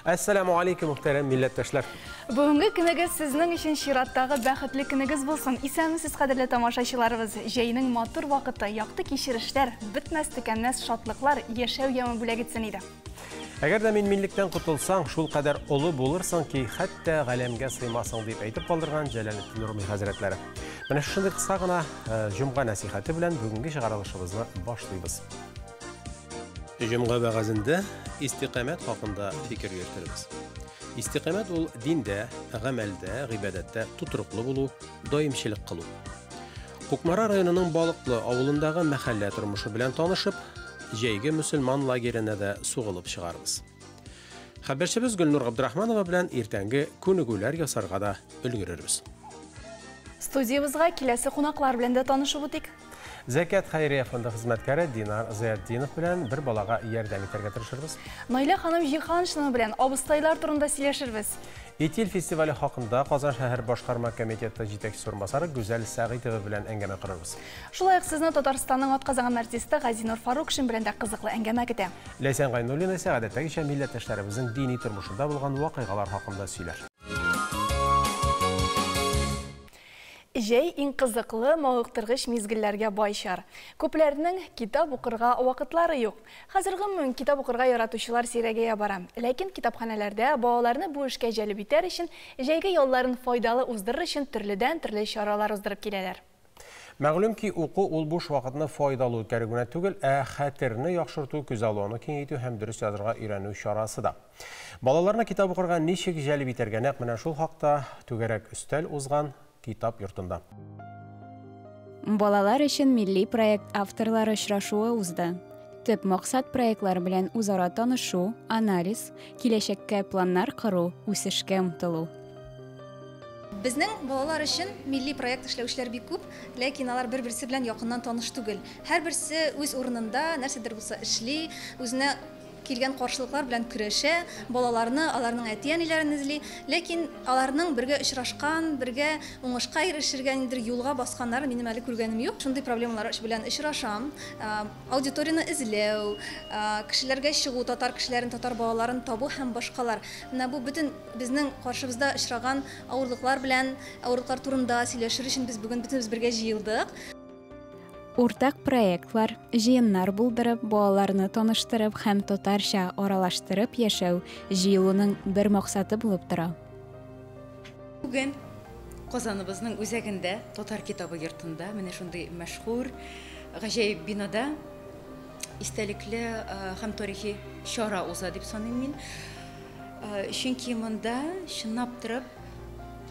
Әссәламү алейкум, мөхтәрәм милләттәшләр. Бүгенге көнегез сезнең өчен чираттагы бәхетле көнегез булсын. Исәнмесез, кадерле тамашачыларыбыз. Җәйнең матур вакыты, якты кичерешләр, бетмәс төкәнмәс шатлыклар, яшәү яме бүләк итсен иде. Әгәр дә минминлектән котылсаң, шул кадәр олы булырсың ки, хәтта галәмгә сыймасың, дип әйтеп калдырган Җәләлетдин Руми хәзрәтләре. Менә шушындый кыска гына җомга нәсихәте белән бүгенге чыгарылышыбызны башлыйбыз. Җомга вәгазендә истикамәт хакында фикер йөртербез. Истикамәт ул диндә, гамәлдә, гыйбадәттә тотрыклы булу, даимчелек кылу. Кукмара районының Балыклы авылындагы мәхәллә тормышы белән танышып, җәйге мөселман лагерена да сугылып чыгарбыз. Хәбәрчебез Гөлнур Габдрахманова белән иртәнге күнегүләр ясарга да өлгерербез. Студиябызга киләсе кунаклар белән дә танышып үтик. Зәкят хәйрия фонды хезмәткәре Динар Зыятдинов белән бер балага ярдәм итәргә тырышырбыз. Наилә ханым Җиһаншина белән абыстайлар турында сөйләшербез. Итил фестивале хакында Казан шәһәр башкарма комитеты җитәкчесе урынбасары Гүзәл Сәгыйтова белән әңгәмә корырбыз. Шулай ук сезне Татарстанның атказанган артисты Газинур Фарукшин белән дә кызыклы әңгәмә көтә. Ләйсән Гайнуллина исә гадәттәгечә милләттәшләребезнең дини тормышында булган вакыйгалар хакында сөйләр. Җәй иң кызыклы, мавыктыргыч мизгелләргә бай чор. Күпләрнең китап укырга вакытлары юк. Хәзер гомумән китап укырга яратучылар сирәгәя бара. Ләкин китапханәләрдә балаларны бу эшкә җәлеп итәр өчен, җәйге ялларын файдалы уздырыр өчен төрледән-төрле чаралар уздырып киләләр. Мәгълүм ки, уку ул буш вакытны файдалы үткәрү генә түгел, ә хәтерне яхшырту, күзаллауны киңәйтү һәм дөрес язырга өйрәнү чарасы да. Балаларны китап укырга ничек җәлеп итәргә, нәкъ менә шул хакта түгәрәк өстәл узган китап йортында. Балалар өчен милли проект авторлары очрашуы узды. Төп максат проектлар белән үзара танышу, анализ, киләчәккә планнар кору, үсешкә омтылу. Безнең балалар өчен милли проект эшләүчеләр бик күп, ләкин алар бер-берсе белән якыннан таныш түгел. Һәрберсе үз урынында нәрсәдер булса эшли, үзенә килгән каршылыклар белән көрәшә, балаларны, аларның әти-әниләрен эзли, ләкин аларның бергә очрашкан, бергә уңышка ирешергә ниндидер юлга басканнарын минем әле күргәнем юк. Шундый проблемалар белән очрашам. Аудиторияне эзләү, кешеләргә чыгу, татар кешеләрен, татар балаларын табу һәм башкалар. Менә бу бөтен безнең каршыбызда очраган авырлыклар белән, авырлыклар турында сөйләшер өчен без бүген бөтенебез бергә җыелдык. Уртак проектлар, җыеннар булдырып, балаларны таныштырып һәм татарча аралаштырып яшәү җыелуның бер максаты булып тора. Бүген Казаныбызның үзәгендә, Татар китабы йортында, менә шундый мәшһүр, гаҗәеп бинада истәлекле һәм тарихи чара уза дип саныйм мин. Чөнки монда чынлап торып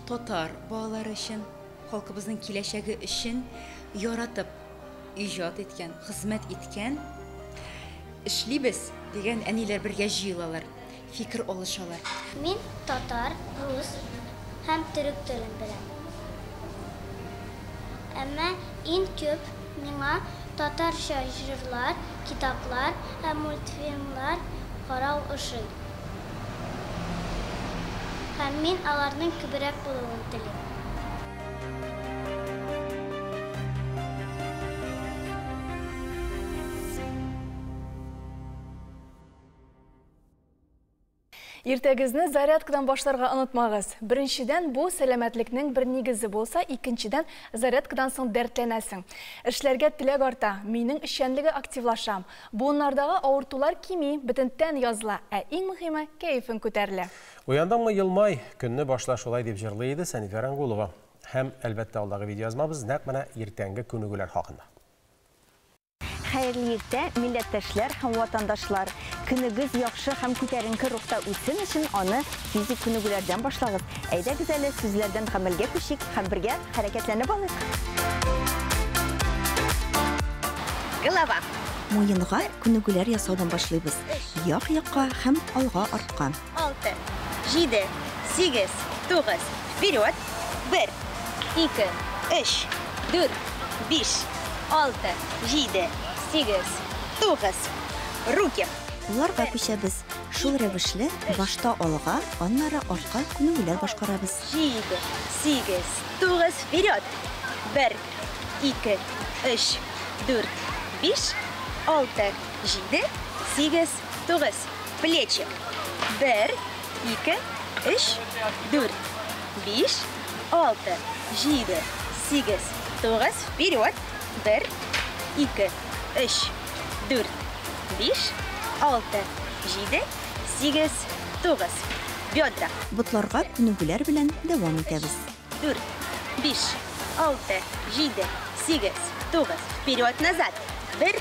татар балалары өчен, халкыбызның киләчәге өчен яратып иҗат иткән, хезмәт иткән, эшлибез дигән әниләр бергә җыелалар, фикер алышалар. Мин татар, рус һәм төрек телен беләм. Әмма иң күп миңа татарча җырлар, китаплар һәм мультфильмнар карау ошый. Һәм мин аларның күбрәк булуын телим. Иртәгезне зарядкадан башларга онытмагыз. Беренчедән, бу сәламәтлекнең бер нигезе булса, икенчедән, зарядкадан соң дәртләнәсең. Эшләргә теләк арта, миенең эшчәнлеге активлаша. Буыннардагы авыртулар кими, бөтен тән языла, ә иң мөһиме кәефең күтәрелә. Уяндыңмы елмай, көнне башла шулай дип җырлый иде Сәнифә Рангулова. Һәм, әлбәттә, алдагы видеоязмабыз нәкъ менә иртәнге күнегүләр хакында. Хәерле иртә, милләттәшләр һәм ватандашлар. Көнегез яхшы һәм күтәренке рухта үтсен өчен аны физик күнегүләрдән башлагыз. Әйдәгез әле сүзләрдән гамәлгә күчик һәм бергә хәрәкәтләнеп алыйк. Голова. Муенга күнегүләр ясаудан башлыйбыз. Як-якка һәм алга артка. 6, 7, 8, 9, вперед. 1, 2, 3, 4, 5, 6, 7, 8, 9. Руки. Кулларга күчәбез. Шул рәвешле башта алга, аннары артка күнегүләр башкарабыз. 7, 8, 9, вперед. 1, 2, 3, 4, 5, 6, 7, 8, 9. Плечи. 1, ике, өч, дүрт, биш, алты, җиде, сигез, тугыз, вперед, бер, ике, өч, дүрт, биш, алты, җиде, сигез, тугыз. Бедра. Ботларга күнегүләр белән дәвам итәбез. Дүрт, биш, алты, җиде, сигез, тугыз. Вперед, назад. Бер,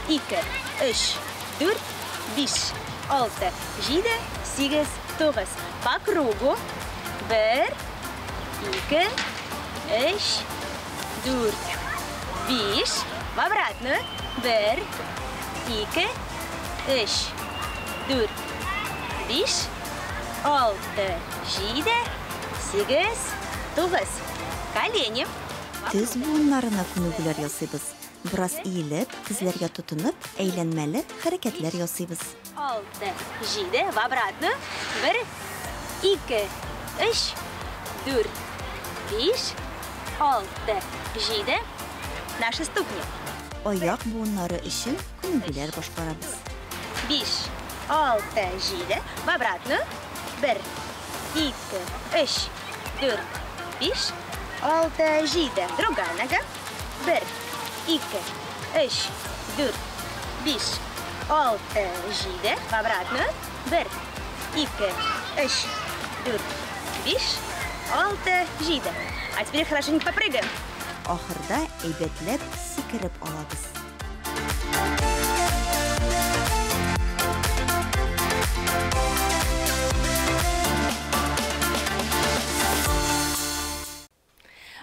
ике, өч, дүрт, биш, алты, җиде, сигез, тугыз. По кругу. Бер, ике, өч, дүрт, биш. В обратную. Бер, ике, өч, дүрт, биш, алты, җиде, сигез, тугыз. Колени. Тез буыннарына күнегүләр ясыйбыз. Бераз иелеп, тезләргә тотынып, әйләнмәле хәрәкәтләр ясыйбыз. Алты, җиде, в обратную. Бер, ике, өч, дүрт, биш, алты, җиде. Наши ступни. Аяк буыннары өчен күнегүләр башкарабыз. Биш, алты, җиде, в обратную. Бер, ике, өч, дүрт, биш, алты, җиде. Другая нога. Бер, ике, өч, дүрт, биш, алты, җиде. В обратную. Бер, ике, өч, дүрт, биш, алты, җиде. А теперь хорошенько попрыгаем. Ахырда әйбәтләп сикереп алабыз.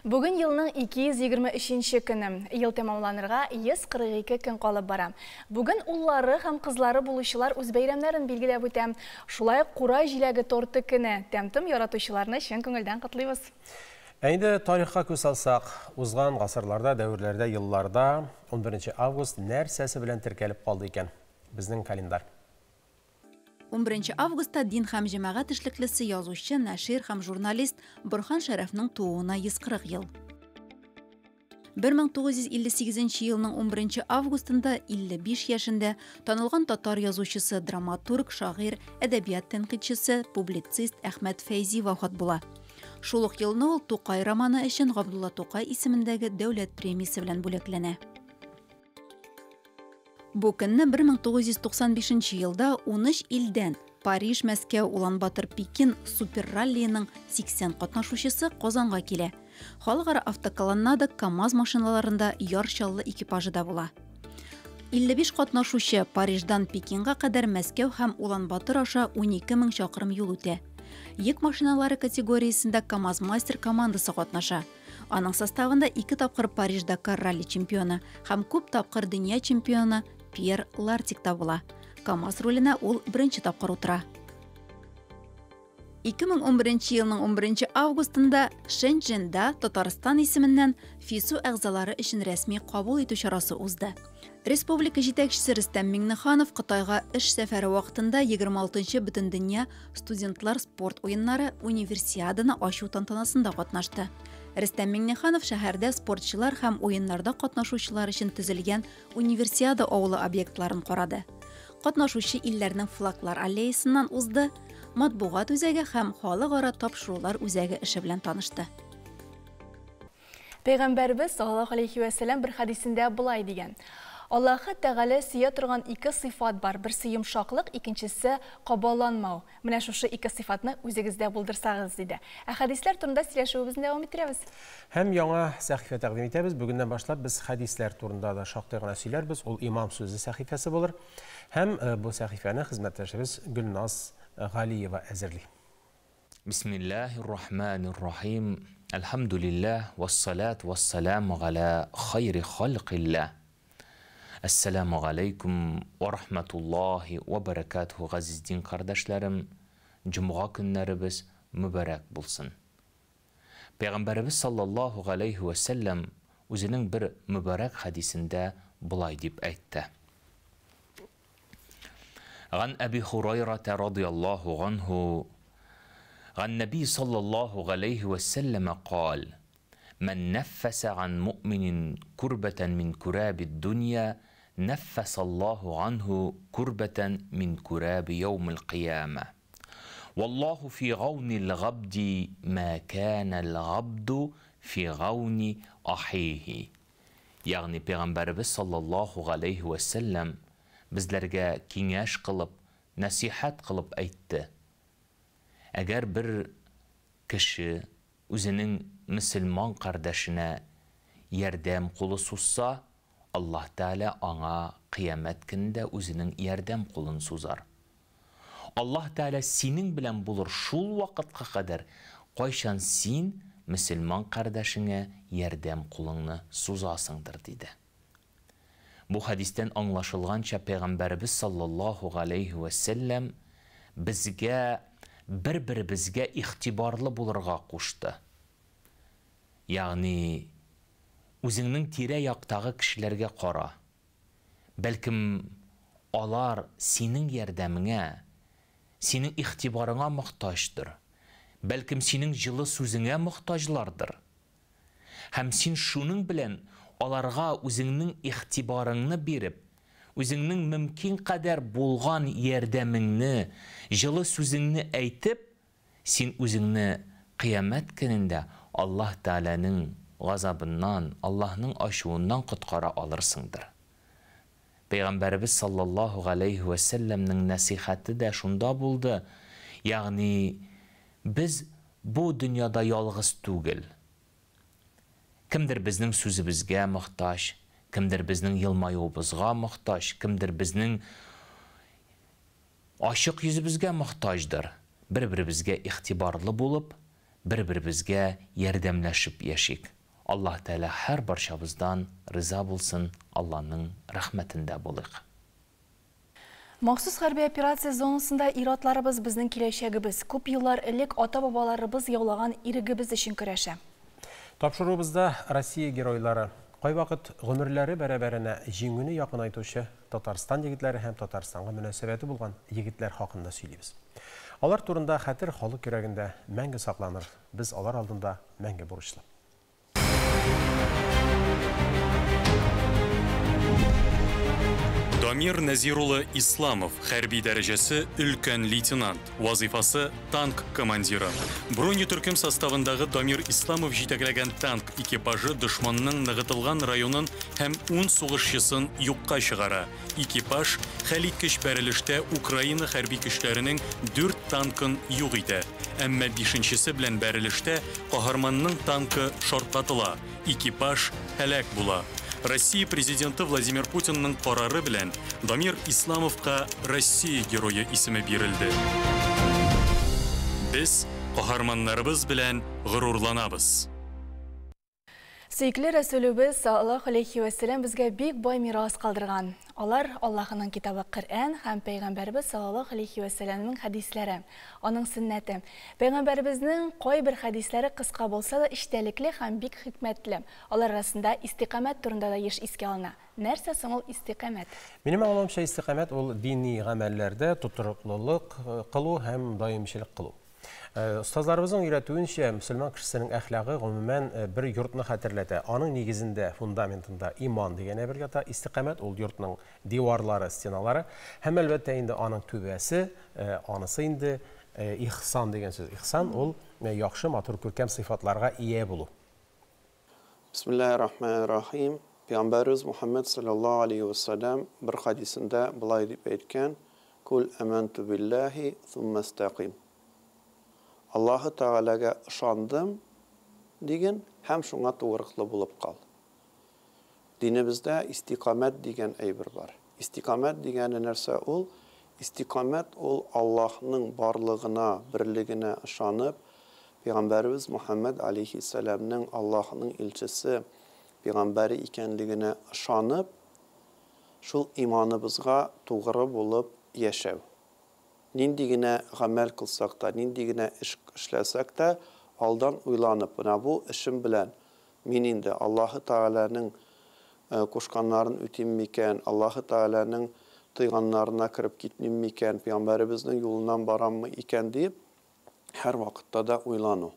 Бүген елның 223 көне. Ел тәмамланырга 142 көн калып бара. Бүген уллары һәм кызлары булучылар үз бәйрәмнәрен билгеләп үтә. Шулай ук кура җиләге торты көне. Тәм-том яратучыларны чын күңелдән котлыйбыз. Ә инде тарихка күз салсак, узган гасырларда, дәверләрдә, елларда 11 август нәрсәсе белән теркәлеп калды икән? Безнең календарь. 11 августта дин һәм җәмәгать эшлеклесе, язучы, нәшир һәм журналист Борһан Шәрәфнең тууына 140 ел. 1958 елның 11 августында 55 яшендә танылган татар язучысы, драматург, шагыйрь, әдәбият тәнкыйтьчесе, публицист Әхмәт Фәйзи вафат була. Шул ук елны ул Тукай романы өчен Габдулла Тукай исемендәге дәүләт премиясе белән бүләкләнә. Бу көнне 1995 елда 13 илдән Париж, Мәскәү, Улан-Батор, Пекин суперраллиының 80 катнашучысы Казанга килә. Халыкара автоколоннада КАМАЗ машиналарында Яр Чаллы экипажы да була. 55 катнашучы Париждан Пекинга кадәр Мәскәү һәм Улан-Батор аша 12 мең чакрым юл үтә. Йөк машиналары категориясендә КАМАЗ-мастер командасы катнаша. Аның составында ике тапкыр Париж-Дакар ралли чемпионы һәм күп тапкыр дөнья чемпионы Пьер Лартик та була. КАМАЗ руленә ул беренче тапкыр утыра. 2011 елның 11 августында Шэньчжэньда Татарстан исеменнән ФИСУ әгъзалары өчен рәсми кабул итү чарасы узды. Республика җитәкчесе Рөстәм Миңнеханов Кытайга эш сәфәре вакытында 26 Бөтендөнья студентлар спорт уеннары Универсиаданы ачу тантанасында катнашты. Рөстәм Миңнеханов шәһәрдә спортчылар һәм уеннарда катнашучылар өчен төзелгән Универсиада авылы объектларын карады. Катнашучы илләрнең флаглар аллеясыннан узды, матбугат үзәге һәм халыкара тапшырулар үзәге эше белән танышты. Пәйгамбәрбез саллаллаһу алейхи вә сәлләм бер хәдисендә болай дигән: Аллаһы Тәгалә сөя торган ике сыйфат бар. Берсе йомшаклык, икенчесе кабаланмау. Менә шушы ике сыйфатны үзегездә булдырсагыз, диде. Ә хәдисләр турында сөйләшүебезне дәвам иттерәбез. Һәм яңа сәхифә тәкъдим итәбез. Бүгеннән башлап без хәдисләр турында да шактый гына сөйләрбез. Ул Имам сүзе сәхифәсе булыр. Һәм бу сәхифәне хезмәттәшебез Гөлназ Галиева әзерли. Бисмиллаһир-рахманир-рахим. Әлхәмдүлилләһ, вассалату вассаламу галя хайри халкилләһ. Әссәламу галәйкүм вә рахматуллаһи вә бәрәкәтүһү, газиз дин кардәшләрем, җомга көннәребез мөбарәк булсын. Пәйгамбәребез саллаллаһу галәйһи вә сәлләм үзенең бер мөбарәк хәдисендә болай дип әйтте. Ган Әби Хурайрата радияллаһу ганһу, ган Нәби саллаллаһу галәйһи вә сәлләмә кал: Мән нәффәсә ган муъминин күрбәтән мин күрәбид дөнья, нәффәсәллаһу анһу күрбәтән мин күрәби яумил кыяма. Валлаһу фи гаунил габди ма канал габду фи гауни ахихи. Ягъни Пәйгамбәребез саллаллаһу галәйһи вә сәлләм безләргә киңәш кылып, нәсыйхәт кылып әйтте. Әгәр бер кеше үзенең мөселман кардәшенә ярдәм кулы сузса, Аллаһ Тәгалә аңа кыямәт көнендә үзенең ярдәм кулын сузар. Аллаһ Тәгалә синең белән булыр шул вакытка кадәр, кайчан син мөселман кардәшеңә ярдәм кулыңны сузасыңдыр, диде. Бу хәдистән аңлашылганча, Пәйгамбәребез саллаллаһу галәйһи вә сәлләм безгә бер-беребезгә игътибарлы булырга кушты. Ягъни, үзеңнең тирә-яктагы кешеләргә кара. Бәлкем, алар синең ярдәмеңә, синең игътибарыңа мохтаҗдыр. Бәлкем, синең җылы сүзеңә мохтаҗлардыр. Һәм син шуның белән аларга үзеңнең игътибарыңны биреп, үзеңнең мөмкин кадәр булган ярдәмеңне, җылы сүзеңне әйтеп, син үзеңне Кыямәт көнендә Аллаһ Тәгаләнең газабыннан, Аллаһның ачуыннан коткара алырсыңдыр. Пәйгамбәребез саллаллаһу галәйһи вә сәлләмнең нәсыйхәте дә шунда булды, ягъни без бу дөньяда ялгыз түгел. Кемдер безнең сүзебезгә мохтаҗ, кемдер безнең елмаюыбызга мохтаҗ, кемдер безнең ачык йөзебезгә мохтаҗдыр. Бер-беребезгә игътибарлы булып, бер-беребезгә ярдәмләшеп яшик. Аллаһ Тәгалә һәрбарчабыздан риза булсын, Алланың рәхмәтендә булыйк. Махсус хәрби операция зонасында ир-атларыбыз безнең киләчәгебез, күп еллар элек ата-бабаларыбыз яулаган ирегебез өчен көрәшә. Тапшыруыбызда Россия геройлары, кайвакыт гомерләре бәрабәренә җиңүне якынайтучы Татарстан егетләре һәм Татарстанга мөнәсәбәте булган егетләр хакында сөйлибез. Алар турында хәтер халык йөрәгендә мәңге сакланыр, без алар алдында мәңге бурычлы. Дамир Нәзир улы Исламов, хәрби дәрәҗәсе өлкән лейтенант, вазыйфасы танк командиры. Бронетөркем составындагы Дамир Исламов җитәкләгән танк экипажы дошманның ныгытылган районын һәм ун сугышчысын юкка чыгара. Экипаж хәлиткеч бәрелештә Украина хәрби көчләренең дүрт танкын юк итә. Әмма бишенчесе белән бәрелештә каһарманның танкы шартлатыла, экипаж һәлак була. Россия Президенты Владимир Путинның карары белән Дамир Исламовка Россия Герое исеме бирелде. Без каһарманнарыбыз белән горурланабыз. Сөекле Рәсүлебез саллаллаһу алейхи вә сәлам безгә бик бай мирас калдырган. Алар Аллаһының китабы Коръән һәм Пәйгамбәребез саллаллаһу алейхи вә сәламнең хәдисләре, аның сөннәте. Пәйгамбәребезнең кайбер хәдисләре кыска булса да эчтәлекле һәм бик хикмәтле. Алар арасында истикамәт турында да еш искә алына. Нәрсә соң ул истикамәт? Минем аңлавымча, истикамәт ул дини гамәлләрдә тотрыклылык кылу һәм даимчелек кылу. Остазларыбызның өйрәтүенчә, мөселман кешесенең әхлагы гомумән бер йортны хәтерләтә. Аның нигезендә, фундаментында иман дигән әйбер ята. Истикамәт ул йортның диварлары, стеналары һәм әлбәттә инде аның түбәсе, анысы инде ихсан дигән сүз. Ихсан ул яхшы, матур, күркәм сыйфатларга ия булу. Бисмиллаһир-рахманир-рахим. Пәйгамбәребез Мухаммед саллаллаһу алейһи ва саллям бер хадисендә болай дип әйткән: Кул аманту биллаһи сумма истаким. Аллаһы Тәгаләгә ышандым диген һәм шуңа тугрыклы булып кал. Динебездә истикамәт дигән әйбер бар. Истикамәт дигәне нәрсә ул? Истикамәт ул Аллаһның барлыгына, берлегенә ышанып, Пәйгамбәребез Мухаммед алейхиссәламнең Аллаһның илчесе, пәйгамбәре икәнлегенә ышанып, шул иманыбызга тугры булып яшәү. Нинди генә гамәл кылсак та, нинди генә эш эшләсәк тә, алдан уйланып, менә бу эшем белән мин инде Аллаһы Тәгаләнең кушканнарын үтим микән, Аллаһы Тәгаләнең тыйганнарына кереп китмим микән, пәйгамбәребезнең юлыннан бараммы икән дип, һәр вакытта да уйлану.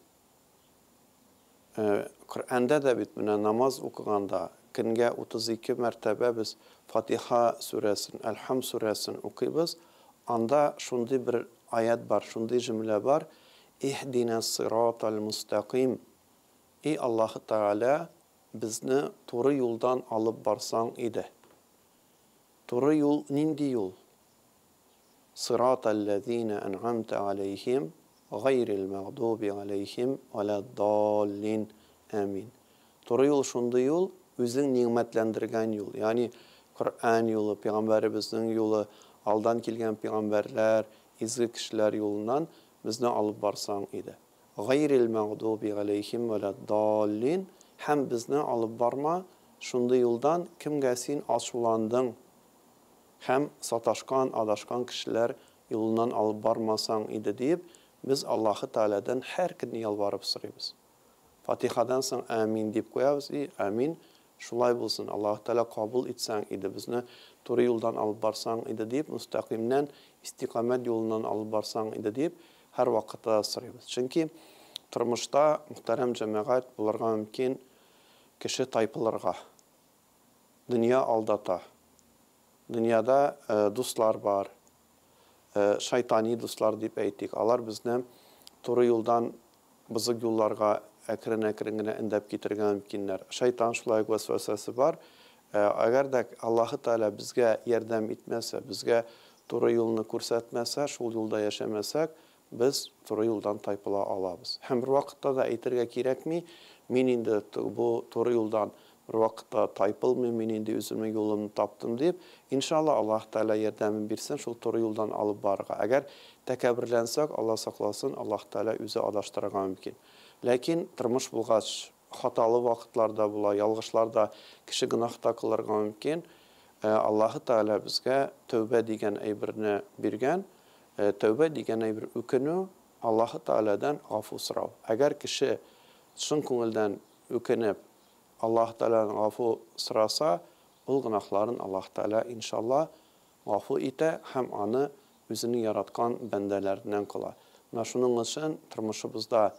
Коръәндә дә бит менә намаз укыганда көнгә 32 мәртәбә без Фатиха сүрәсен, Әлхам сүрәсен укыйбыз. Анда шундый бер аять бар, шундый җөмлә бар, Иһдинә сиратал мустәкыйм, И Аллаһы Тәгалә, безне туры юлдан алып барсаң иде. Туры юл нинди юл? Сиратал-ләзинә әнгамтә галәйһим, гайрил мәгъдуби галәйһим вәләд-даллин. Әмин. Туры юл шундый юл, үзең нигъмәтләндергән юл, ягъни Коръән юлы, пәйгамбәребезнең юлы, алдан килгән пәйгамбәрләр, изге кешеләр юлыннан безне алып барсаң иде. Гайрил мәгъдуби галәйһим вәләд-даллин, һәм безне алып барма шундый юлдан, кемгә син ачуландың һәм саташкан, адашкан кешеләр юлыннан алып бармасаң иде, диеп, без Аллаһы Тәгаләдән һәр көнне ялварып сорыйбыз. Фатихадан соң Әмин дип куябыз, и, Әмин, шулай булсын, Аллаһы Тәгалә кабул итсәң иде, безне туры юлдан алып барсаң иде диеп, мөстәкыймнән, истикамәт юлыннан алып барсаң иде диеп, һәрвакытта да сорыйбыз. Чөнки тормышта, мөхтәрәм җәмәгать, булырга мөмкин кеше тайпылырга. Дөнья алдата. Дөньяда дуслар бар, шайтани дуслар дип әйтик, алар безне туры юлдан бозык юлларга әкрен-әкрен генә өндәп китерергә мөмкиннәр. Шайтан шулай ук вәсвәсәсе бар. Әгәр дә Аллаһы Тәгалә безгә ярдәм итмәсә, безгә туры юлны күрсәтмәсә, шул юлда яшәмәсәк, без туры юлдан тайпыла алабыз. Һәм бервакытта да әйтергә кирәкми, мин инде бу туры юлдан бервакытта тайпылмыйм, мин инде үземнең юлымны таптым дип, иншалла, Аллаһ Тәгалә ярдәмен бирсен шул туры юлдан алып барырга. Әгәр тәкәбберләнсәк, Алла сакласын, Аллаһ Тәгалә үзе адаштырырга мөмкин. Ләкин тормыш булгач, хаталы вакытлар да була, ялгышлар да, кеше гөнаһ та кылырга мөмкин. Аллаһы Тәгалә безгә тәүбә дигән әйберне биргән. Тәүбә дигән әйбер үкенү, Аллаһы Тәгаләдән гафу сорау. Әгәр кеше чын күңелдән үкенеп, Аллаһ Тәгаләдән гафу сораса, ул гөнаһларын Аллаһ Тәгалә, иншалла, гафу итә һәм аны үзенең яраткан бәндәләреннән кыла. Менә шуның өчен тормышыбызда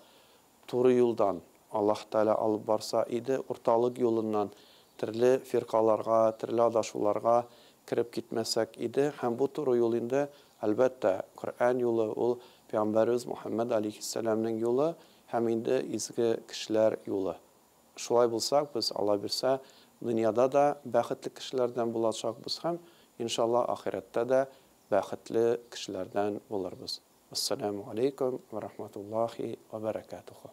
туры юлдан Аллаһ Тәгалә алып барса иде, урталык юлыннан төрле фиркаларга, төрле адашуларга кереп китмәсәк иде. Һәм бу туры юл инде, әлбәттә, Коръән юлы, ул Пәйгамбәребез Мухәммәд алейһиссәламнең юлы һәм инде изге кешеләр юлы. Шулай булсак, без, Алла бирсә, дөньяда да бәхетле кешеләрдән булачакбыз һәм, иншалла, ахирәттә дә бәхетле кешеләрдән булырбыз. Ассаламу алейкум ва рахматуллахи ва баракатуху.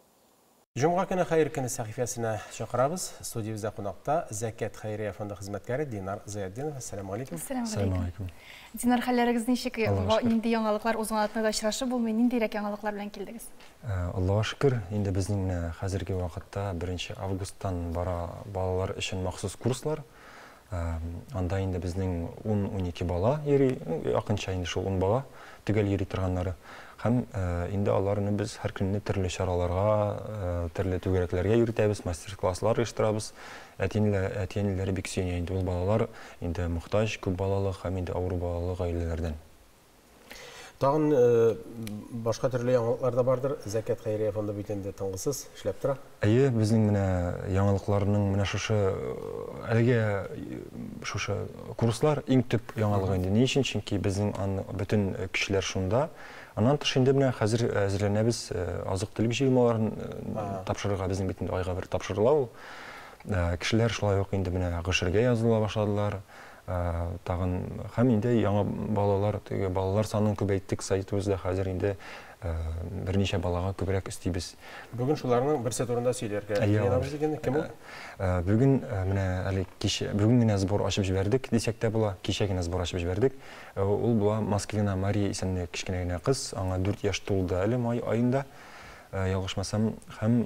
Җомга көне хәер көне сәхифәсенә чакырабыз. Студиябездә кунакта Зәкят хәйрия фонды хезмәткәре Динар Зыятдинов. Ассаламу алейкум. Ассаламу алейкум. Динар, хәлләрегез ничек? Нинди яңалыклар узган атнада очрашып булмый? Ниндирәк яңалыклар белән килдегез? Аллага шөкер, инде безнең менә хәзерге вакытта 1 августтан бара балалар өчен махсус курслар. Анда инде безнең 10-12 бала йөри, якынча инде шул 10 бала төгәл йөри торганнары. Һәм инде аларны без һәр көнне төрле чараларга, төрле түгәрәкләргә йөртәбез, мастер-класслар оештырабыз. Әти-әниләре бик сөенә инде ул балалар, инде мохтаҗ, күп балалы һәм инде авыру балалы гаиләләрдән. Тагын башка төрле яңалыклар да бардыр. Зәкят хәйрия фонды бит инде тынгысыз эшләп тора. Әйе, безнең менә яңалыкларның менә шушы әлегә шушы курслар иң төп яңалыгы инде. Ни өчен? Чөнки безнең бөтен көчләр шунда. Аннан тыш инде менә хәзер әзерләнәбез азык-төлек җыелмаларын тапшырырга. Безнең бит инде айга бер тапшырыла ул. Кешеләр шулай ук инде менә гошергә языла башладылар. Тагын һәм инде яңа балалар, теге балалар санын күбәйттек сайтыбызда, хәзер инде берничә балага күбрәк өстибез. Бүген шуларның берсе турында сөйләргә җыенабыз икән. Кем ул? Бүген менә әле кичә, бүген генә сбор ачып җибәрдек дисәк тә була. Кичә генә сбор ачып җибәрдек. Ул була Москвина Мария исемле кечкенә генә кыз. Аңа 4 яшь тулды әле май аенда, ялгышмасам. Һәм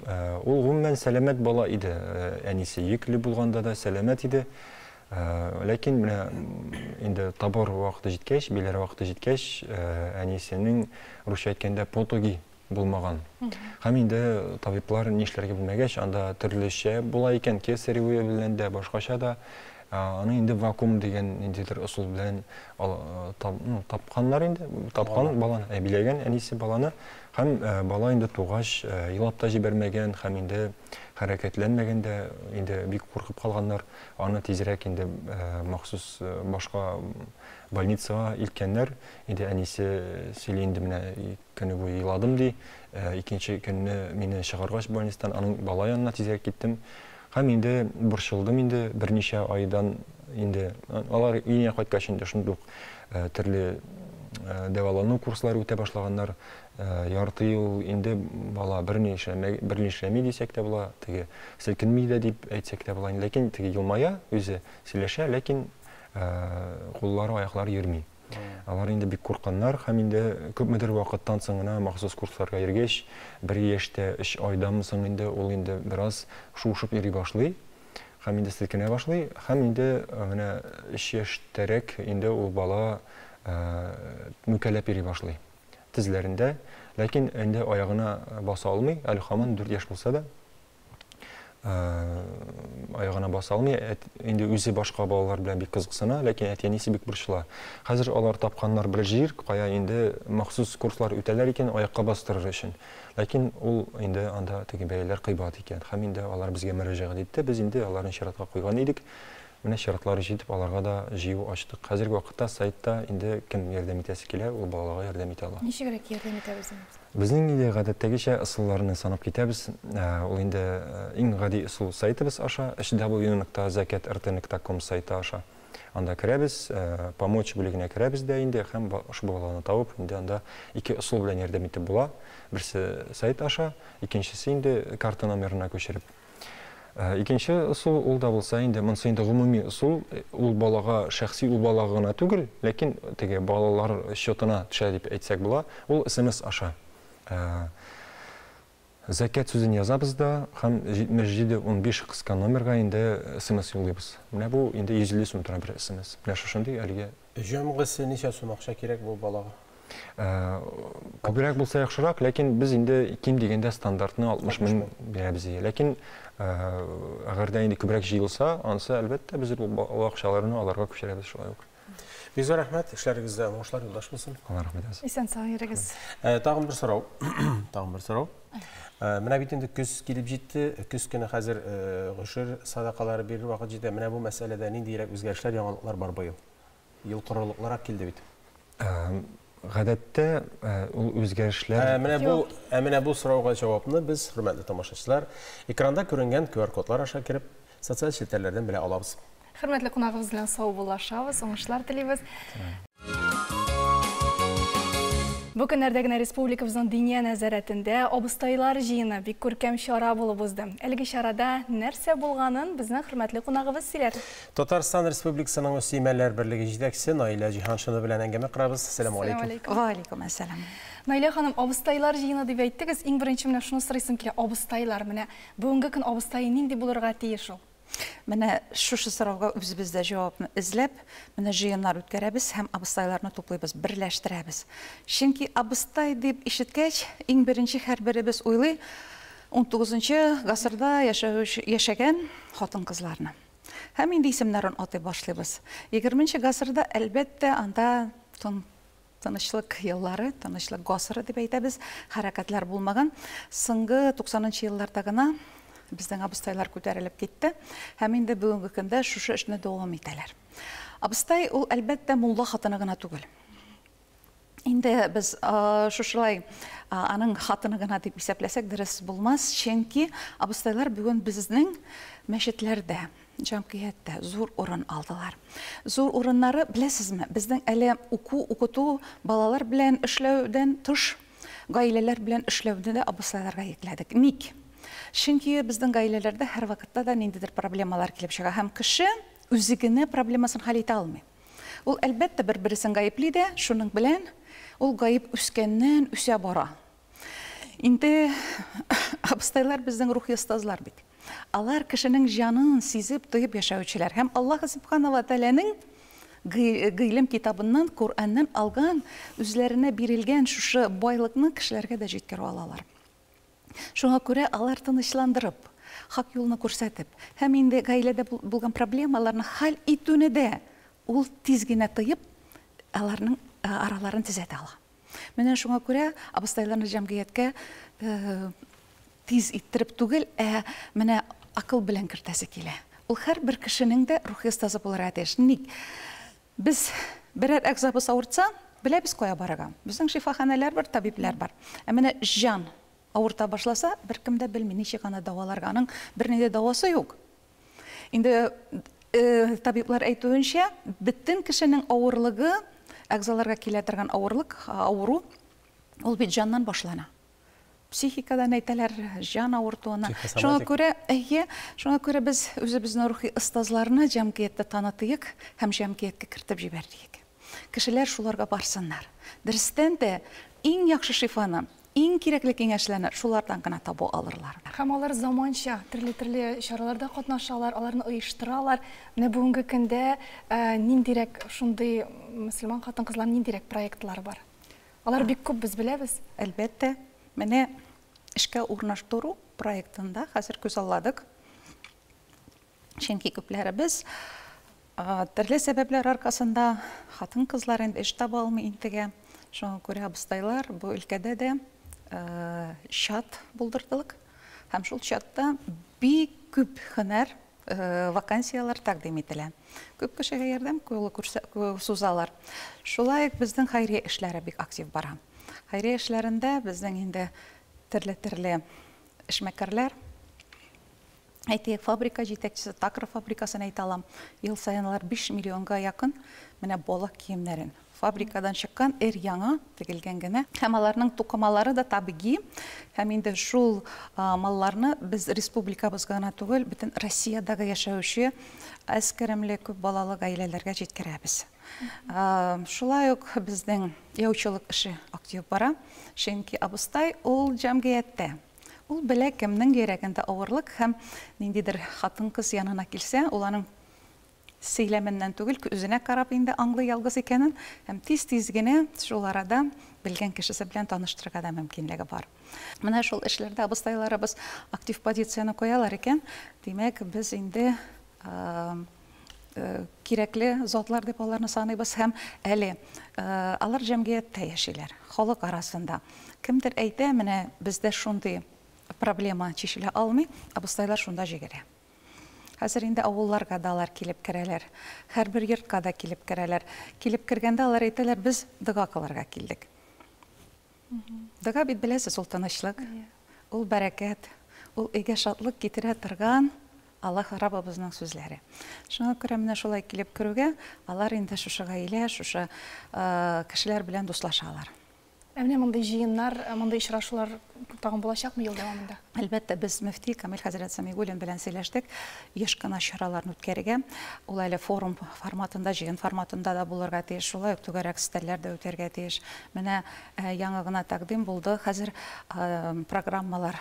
ул гомумән сәламәт бала иде. Әнисе йөкле булганда да сәламәт иде. Ләкин менә инде табор вакыты җиткәч, биләр вакыты җиткәч, әнисенең русча әйткәндә потоги булмаган. Һәм инде табиблар нишләргә белмәгәч, анда төрлечә була икән, кесарево белән дә, башкача да. Аны инде вакуум дигән ниндидер ысул белән тапканнар инде, тапкан баланы, әбиләгән әнисе баланы. Һәм бала инде тугач елап та җибәрмәгән һәм инде хәрәкәтләнмәгән дә, инде бик куркып калганнар. Аны тизрәк инде махсус башка больницага илткәннәр. Инде әнисе сөйли инде, менә көне буе еладым ди. Икенче көнне мине чыгаргач больницадан, аның бала янына тизрәк киттем. Һәм инде борчылдым инде берничә айдан инде алар өенә кайткач инде шундук төрле дәвалану курслары үтә башлаганнар. Ярты ел инде бала берни эшләмәй, берни эшләми дисәк тә була, теге селкенми дә дип әйтсәк тә була. Ләкин теге елмая, үзе сөйләшә, ләкин куллары, аяклары йөрми. Алар инде бик куркканнар һәм инде күпмедер вакыттан соң гына махсус курсларга йөргәч, 1 яшьтә 3 айдан соң инде ул инде бераз шуышып йөри башлый һәм инде селкенә башлый һәм инде менә 3 яшьтәрәк инде ул бала мүкәләп йөри башлый тезләрендә, ләкин инде аягына баса алмый, әле һаман 4 яшь булса да. Аягына баса алмый. Инде үзе башка балалар белән бик кызыксына, ләкин әти-әнисе бик борчыла. Хәзер алар тапканнар бер җир, кая инде махсус курслар үтәләр икән, аякка бастырыр өчен. Ләкин ул инде анда теге бәяләр кыйбат икән. Һәм инде алар безгә мөрәҗәгать итте. Без инде аларны чиратка куйган идек. Менә чиратлары җитеп, аларга да җыю ачтык. Хәзерге вакытта сайтта инде кем ярдәм итәсе килә, ул балаларга ярдәм итә ала. Ничегрәк ярдәм итәбез инде? Безнең инде гадәттәгечә ысулларны санап китәбез. Ул инде иң гади ысул сайтыбыз аша, hw.zakat.rt.com сайты аша. Анда керәбез, помочь бүлегенә керәбез дә инде һәм ошбу баланы табып, инде анда ике ысул белән ярдәм итеп була. Берсе сайт аша, икенчесе инде карта номерына күчереп. Икенче ысул ул да булса инде, монысы инде гомуми ысул, ул балага шәхси ул балага гына түгел, ләкин теге балалар счетына төшә дип әйтсәк була, ул SMS аша. Зәкят сүзен язабыз да һәм 7715 кыска номерга инде SMS юллыйбыз. Менә бу инде 150 сум тора бер SMS. Менә шушындый әлеге. Җәмгысе ничә сум акча кирәк бу балага? Күбрәк булса яхшырак, ләкин без инде ким дигәндә стандартны 60 мең бирәбез. Ләкин әгәр дә инде күбрәк җыелса, анысы әлбәттә без ул акчаларны аларга күчерәбез шулай ук. Бик зур рәхмәт, эшләрегездә уңышлар юлдаш булсын. Алла рәхмәт итсен. Исән сау йөрегез. Тагын бер сорау. Тагын бер сорау. Менә бит инде көз килеп җитте. Көз көне хәзер гошер садакалары бирер вакыт җитә. Менә бу мәсьәләдә ниндирәк үзгәрешләр, яңалыклар бар быел? Ел корылыклырак килде бит. Гадәттә ул үзгәрешләр. Менә бу сорауга җавапны без, хөрмәтле тамашачылар, экранда күренгән QR-кодлар аша кереп, социаль челтәрләрдән белә алабыз. Хөрмәтле кунагыбыз белән саубуллашабыз, уңышлар телибез. Бу көннәрдә генә республикабызның диния нәзарәтендә абыстайлар җыены бик күркәм чара булып узды. Әлеге чарада нәрсә булганын безнең хөрмәтле кунагыбыз сөйләр. Татарстан Республикасының Мөслимәләр берлеге җитәкчесе Наилә Җиһаншина белән әңгәмә корабыз. Әссәламү алейкум. Ва алейкум әссәлам. Наилә ханым, абыстайлар җыены дип әйттегез. Иң беренче менә шуны сорыйсым килә. Абыстайлар, менә бүгенге көн абыстае нинди булырга тиеш ул? Менә шушы сорауга үзебез дә җавапны эзләп, менә җыеннар үткәрәбез һәм абыстайларны туплыйбыз, берләштерәбез. Чөнки абыстай дип ишеткәч, иң беренче һәрберебез уйлый 19 гасырда яшәгән хатын-кызларны. Һәм инде исемнәрен атый башлыйбыз. 20 гасырда әлбәттә анда тынычлык еллары, тынычлык гасыры дип әйтәбез, хәрәкәтләр булмаган. Соңгы 90 елларда гына безнең абыстайлар күтәрелеп китте һәм инде бүгенге көндә шушы эшне дәвам итәләр. Абыстай ул әлбәттә мулла хатыны гына түгел. Инде без шушылай аның хатыны гына дип исәпләсәк дөрес булмас, чөнки абыстайлар бүген безнең мәчетләрдә, җәмгыятьтә зур урын алдылар. Зур урыннары, беләсезме, безнең әле уку, укыту, балалар белән эшләүдән тыш, гаиләләр белән эшләүне дә абыстайларга йөкләдек. Ник? Чөнки безнең гаиләләрдә һәр вакытта да ниндидер проблемалар килеп чыга һәм кеше үзе генә проблемасын хәл итә алмый. Ул әлбәттә бер-берсен гаепли дә, шуның белән ул гаеп үскәннән үсә бара. Инде абыстайлар безнең рухи остазлар бит. Алар кешенең җанын сизеп, тоеп яшәүчеләр һәм Аллаһ субхана ва тәгаләнең гыйлем китабыннан, Коръәннән алган, үзләренә бирелгән шушы байлыкны кешеләргә дә җиткерә алалар. Шуңа күрә алар тынычландырып, Хак юлны күрсәтеп. Һәм инде гаиләдә булган проблемаларны хәл итүне дә ул тиз генә тыеп, аларның араларын төзәтә ала. Менә шуңа күрә абыстайларны җәмгыятькә тиз иттереп түгел, ә менә акыл белән кертәсе килә. Ул һәрбер кешенең дә рухи остазы булырга тиеш. Ник? Без берәр әгъзабыз авыртса, беләбез кая барырга. Безнең шифаханәләр бар, табибләр бар. Ә менә җан авырта башласа, беркем дә белми, ничек аны дәваларга. Аның бернинди дәвасы юк. Инде табиблар әйтүенчә, бөтен кешенең авырлыгы, әгъзаларга килә торган авырлык, авыру, ул бит җаннан башлана. Психикадан әйтәләр, җан авыртуына. Шуңа күрә, әйе, шуңа күрә без үзебезнең рухи остазларны җәмгыятьтә танытыйк һәм җәмгыятькә кертеп җибәрик. Кешеләр шуларга барсыннар. Дөрестән дә, иң яхшы шифаны, иң кирәкле киңәшләрне шулардан гына таба алырлар. Һәм алар заманча төрле-төрле чараларда катнашалар, аларны оештыралар. Менә бүгенге көндә ниндирәк шундый мөселман хатын-кызларның ниндирәк проектлары бар? Алар бик күп, без беләбез. Әлбәттә. Менә эшкә урнаштыру проектында хәзер күзалладык. Чөнки күпләребез төрле сәбәпләр аркасында хатын-кызлар инде эш таба алмый интегә. Шуңа күрә абыстайлар бу өлкәдә дә чат булдырдылык. Һәм шул чатта бик күп һөнәр вакансияләр тәкъдим ителә. Күп кешегә ярдәм кулы сузалар. Шулай ук безнең хәйрия эшләре бик актив бара. Хәйрия эшләрендә безнең инде төрле-төрле эшмәкәрләр, әйтик, фабрика җитәкчесе, Такра фабрикасын әйтә алам. Ел саен алар 5 миллионга якын менә бала киемнәрен фабрикадан чыккан эр яңа тегелгән генә. Һәм аларның тукымалары да табигый. Һәм инде шул малларны без республикабызга гына түгел, бөтен Россиядәге яшәүче әз керемле күп балалы гаиләләргә җиткерәбез. Шулай ук безнең яучылык эше актив бара. Чөнки абыстай ул җәмгыятьтә. Ул белә кемнең йөрәгендә авырлык һәм ниндидер хатын-кыз янына килсә, ул аның сөйләменнән түгел, үзенә карап инде аңлый ялгыз икәнен һәм тиз-тиз генә шул арада белгән кешесе белән таныштырырга да мөмкинлеге бар. Менә шул эшләрдә абыстайларыбыз актив позицияне куялар икән, димәк, без инде кирәкле затлар дип аларны саныйбыз һәм әле алар җәмгыятьтә яшиләр, халык арасында. Кемдер әйтә, менә бездә шундый проблема чишелә алмый, абыстайлар шунда җигерә. Хәзер инде авылларга да алар килеп керәләр, һәрбер йортка да килеп керәләр. Килеп кергәндә алар әйтәләр, без дога кылырга килдек. Дога бит беләсез, ул тынычлык, ул бәрәкәт, ул өйгә шатлык китерә торган Аллаһ Раббыбызның сүзләре. Шуңа күрә менә шулай килеп керүгә, алар инде шушы гаилә, шушы кешеләр белән дуслашалар. Ә менә мондый җыеннар, мондый очрашулар тагын булачакмы ел дәвамында? Әлбәттә, без мөфти Камил хәзрәт Сәмигуллин белән сөйләштек. Еш кына чараларны үткәрергә. Ул әле форум форматында, җыен форматында да булырга тиеш. Шулай ук түгәрәк өстәлләр дә үтәргә тиеш. Менә яңа гына тәкъдим булды. Хәзер программалар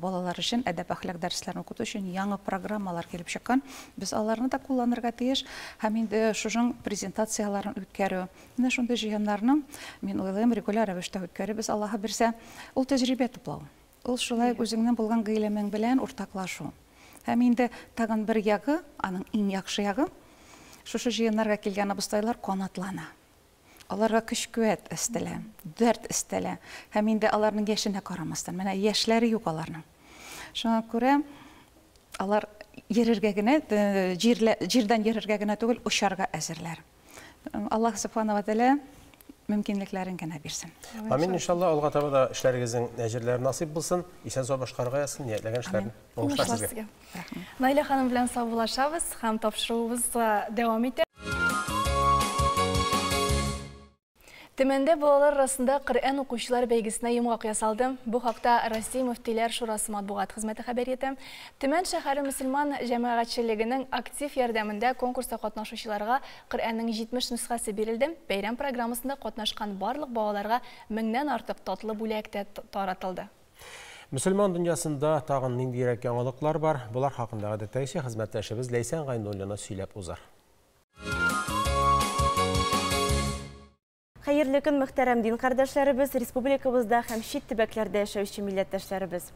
балалар өчен, әдәп-әхлак дәресләрен укыту өчен яңа программалар килеп чыккан. Без аларны да кулланырга тиеш. Һәм инде шуның презентацияләрен үткәрү. Менә шундый җыеннарны, мин уйлыйм, регуляр рәвештә үткәрәбез, Аллаһы бирсә, ул тәҗрибә туплау. Ул шулай үзеңнең булган гыйлемең белән уртаклашу. Һәм инде тагын бер ягы, аның иң яхшы ягы, шушы җыеннарга килгән абыстайлар канатлана. Аларга көч-куәт өстәлә, дәрт өстәлә. Һәм инде аларның яшенә карамастан, менә яшьләре юк аларның. Шуңа күрә алар йөрергә генә, җирдән йөрергә генә түгел, очарга әзерләр. Аллаһ субхана ва тәгалә мөмкинлекләрен генә бирсен. Амин, иншалла, алга таба да эшләрегезнең әҗерләре насыйп булсын, исән-сау башкарырга язсын, ниятләгән эшләрне. Уңышлар сезгә. Наилә ханым белән саубуллашабыз һәм тапшыруыбыз дәвам итә. Төмәндә балалар арасында Коръән укучылар бәйгесенә йомгак ясалды. Бу хакта Россия Мөфтиләр Шурасы матбугат хезмәте хәбәр итә. Төмән шәһәре мөселман җәмәгатьчелегенең актив ярдәмендә конкурста катнашучыларга Коръәннең 70 нөсхәсе бирелде. Бәйрәм программасында катнашкан барлык балаларга 1000-нән артык татлы бүләк тә таратылды. Мөселман дөньясында тагын ниндирәк яңалыклар бар? Болар хакында гадәттәгечә хезмәттәшебез Ләйсән Гайнуллина сөйләп узар. Хәерле көн, мөхтәрәм дин кардәшләребез, республикабызда һәм чит төбәкләрдә яшәүче милләттәшләребез.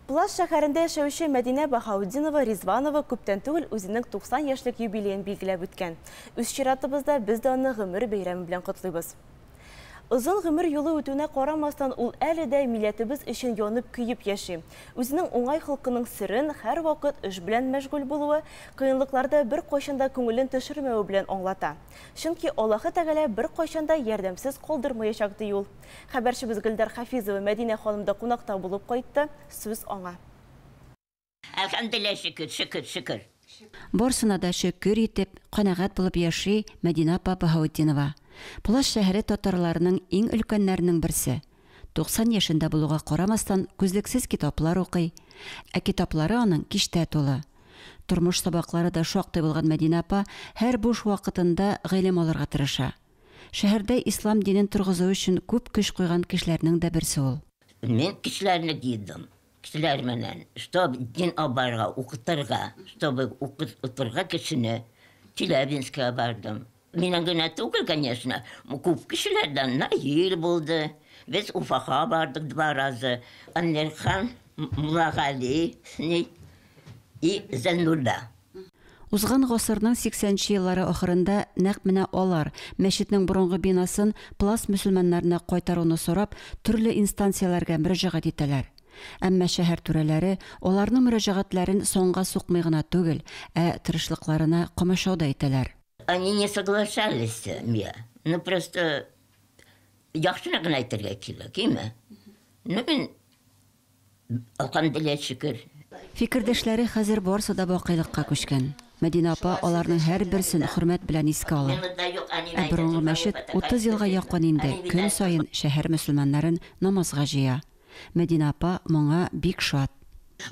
Пласт шәһәрендә яшәүче Мәдинә Баһаутдинова Ризванова күптән түгел үзенең 90 яшьлек юбилеен билгеләп үткән. Үз чиратыбызда без дә аны гомер бәйрәме белән котлыйбыз. Озын гомер юлы үтүенә карамастан, ул әле дә милләтебез өчен янып-көеп яши. Үзенең уңай холкының серен һәрвакыт эш белән мәшгуль булуы, кыенлыкларда беркайчан да күңелен төшермәве белән аңлата. Чөнки Аллаһы Тәгалә беркайчан да ярдәмсез калдырмаячак, ди ул. Хәбәрчебез Гөлдар Хафизова Мәдинә ханымда кунакта булып кайтты, сүз аңа. Әлхәмдүлилләһ, шөкер, шөкер, шөкер. Барсына да шөкер итеп, канәгать булып яши Мәдинә апа Баһаутдинова. Пласт шәһәре татарларының иң өлкәннәренең берсе. 90 яшендә булуга карамастан, күзлексез китаплар укый. Ә китаплары аның киштә тулы. Тормыш сабаклары да шактый булган Мәдинә апа һәр буш вакытында гыйлем алырга тырыша. Шәһәрдә ислам динен торгызу өчен күп көч куйган кешеләрнең дә берсе ул. Мин кешеләрне җыйдым, кешеләр менән, чтоб дин алып укытырга, чтобы укытырга кешене. Челябинскига бардым. Миннән генә түгел, конечно, күп кешеләрдән. Наил булды. Без Уфага бардык два раза. Әмирхан Муллагали с ней и Зәйнулла. Узган гасырның 80 нче еллары ахырында нәкъ менә алар, мәчетнең борынгы бинасын Пласт мөселманнарына кайтаруны сорап, төрле инстанцияләргә мөрәҗәгать итәләр. Әмма шәһәр түрәләре аларның мөрәҗәгатьләрен санга сукмый гына түгел, ә тырышлыкларына комачау да итәләр. Они не соглашались, мия. Ну, просто яхшыны гына әйтергә кирәк, име? Ну, мин, әлхәмдүлилләһ, шөкер. Фикердәшләре хәзер барсы да бакыйлыкка күчкән. Мәдинә апа аларның һәрберсен хөрмәт белән искә ала. Ә борынгы мәчет 30 елга якын инде көн саен шәһәр мөселманнарын намазга җыя. Мәдинә апа моңа бик шат.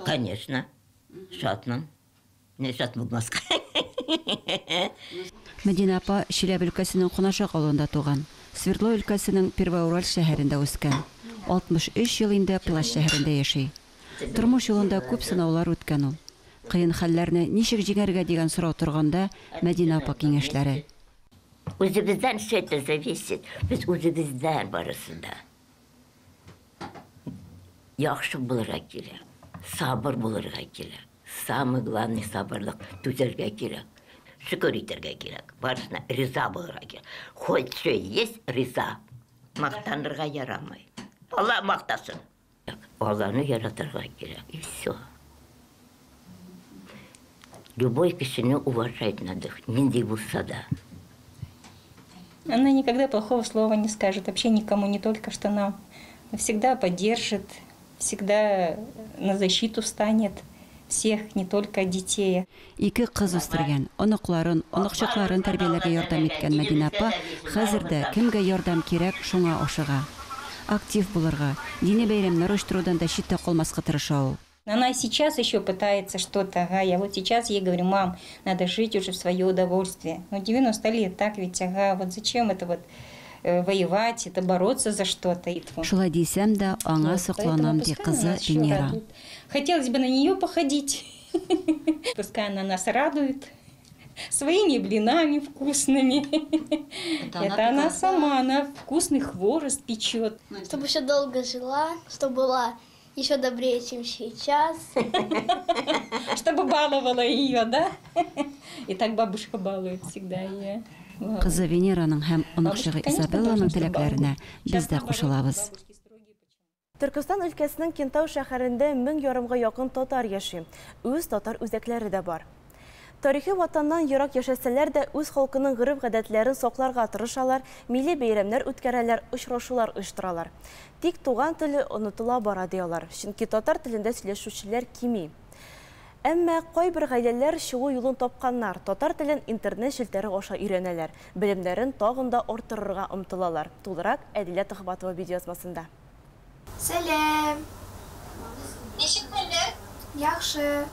Конечно, шатмын. Ни шат булмаска. Мәдинә апа Чиләбе өлкәсенең Кунашак авылында туган. Свердлов өлкәсенең Первоуральск шәһәрендә үскән. 63 ел инде Пласт шәһәрендә яши. Тормыш юлында күп сынаулар үткән ул. Кыен хәлләрне ничек җиңәргә дигән сорау торганда, Мәдинә апа киңәшләре. Үзебездән все это зависит. Без үзебездән барысы да. Яхшы булырга кирәк, сабыр булырга кирәк. Самый главный сабырлык, түзәргә кирәк. Шөкер итәргә кирәк. Барысына риза булырга кирәк. Хоть все есть, риза. Мактанырга ярамый. Алла мактасын. Алланы яратырга кирәк. И все. Любой кешене уважать надо, нинди булса да. Она никогда плохого слова не скажет, вообще никому, не только что нам. Всегда поддержит, всегда на защиту встанет всех, не только детей. Ике кыз үстергән, оныкларын, оныкчыкларын тәрбияләргә ярдәм иткән Мәдинә апа хәзер дә кемгә ярдәм кирәк, шуңа ашыга. Актив булырга, дини бәйрәмнәр оештырудан да читтә калмаска тырыша ул. Она сейчас еще пытается что-то, ага, я вот сейчас ей говорю: мам, надо жить уже в свое удовольствие. Ну, 90 лет, так ведь, ага, вот зачем это вот воевать, это бороться за что-то. Шулай дисәм дә, аңа сокланам, ди кызы Венера. Хотелось бы на нее походить. Пускай она нас радует своими блинами вкусными. Это она сама, она вкусный хворост печет. Чтобы еще долго жила, чтобы была еще добрее, чем сейчас. Чтобы баловала ее, да? И так бабушка балует всегда ее. Кызы Венераның һәм оныкчыгы Изабелланың теләкләренә без дә кушылабыз. Төркестан өлкәсенең Кентау шәһәрендә 1500 ярымга якын татар яши. Үз татар үзәкләре дә бар. Тарихи ватаннан ерак яшәсәләр дә, үз халкының гореф-гадәтләрен сакларга тырышалар, милли бәйрәмнәр үткәрәләр, очрашулар оештыралар. Тик туган теле онытыла бара, ди алар, чөнки татар телендә сөйләшүчеләр кими. Әмма кайбер гаиләләр чыгу юлын тапканнар, татар телен интернет челтәре аша өйрәнәләр, белемнәрен тагын да арттырырга омтылалар. Тулырак Әдилә Төхбатова видеоязмасында. Сәлам! Ничек хәлләр? Яхшы.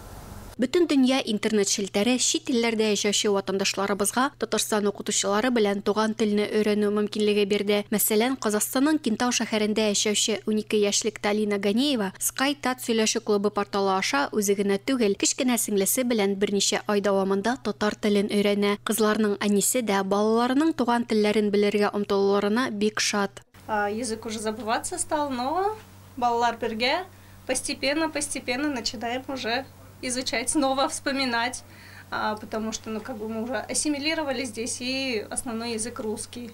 Бөтендөнья интернет челтәре чит илләрдә яшәүче ватандашларыбызга Татарстан укытучылары белән туган телне өйрәнү мөмкинлеге бирде. Мәсәлән, Казахстанның Кентау шәһәрендә яшәүче 12 яшьлек Талина Ганеева Sky Tat сөйләшү клубы порталы аша үзе генә түгел, кечкенә сеңлесе белән берничә ай дәвамында татар телен өйрәнә. Кызларның әнисе дә балаларының туган телләрен белергә омтылуларына бик шат. Язык уже забываться стал, но балалар бергә. постепенно-постепенно начинаем уже изучать, снова вспоминать, потому что, ну, как бы мы уже ассимилировали здесь и основной язык русский.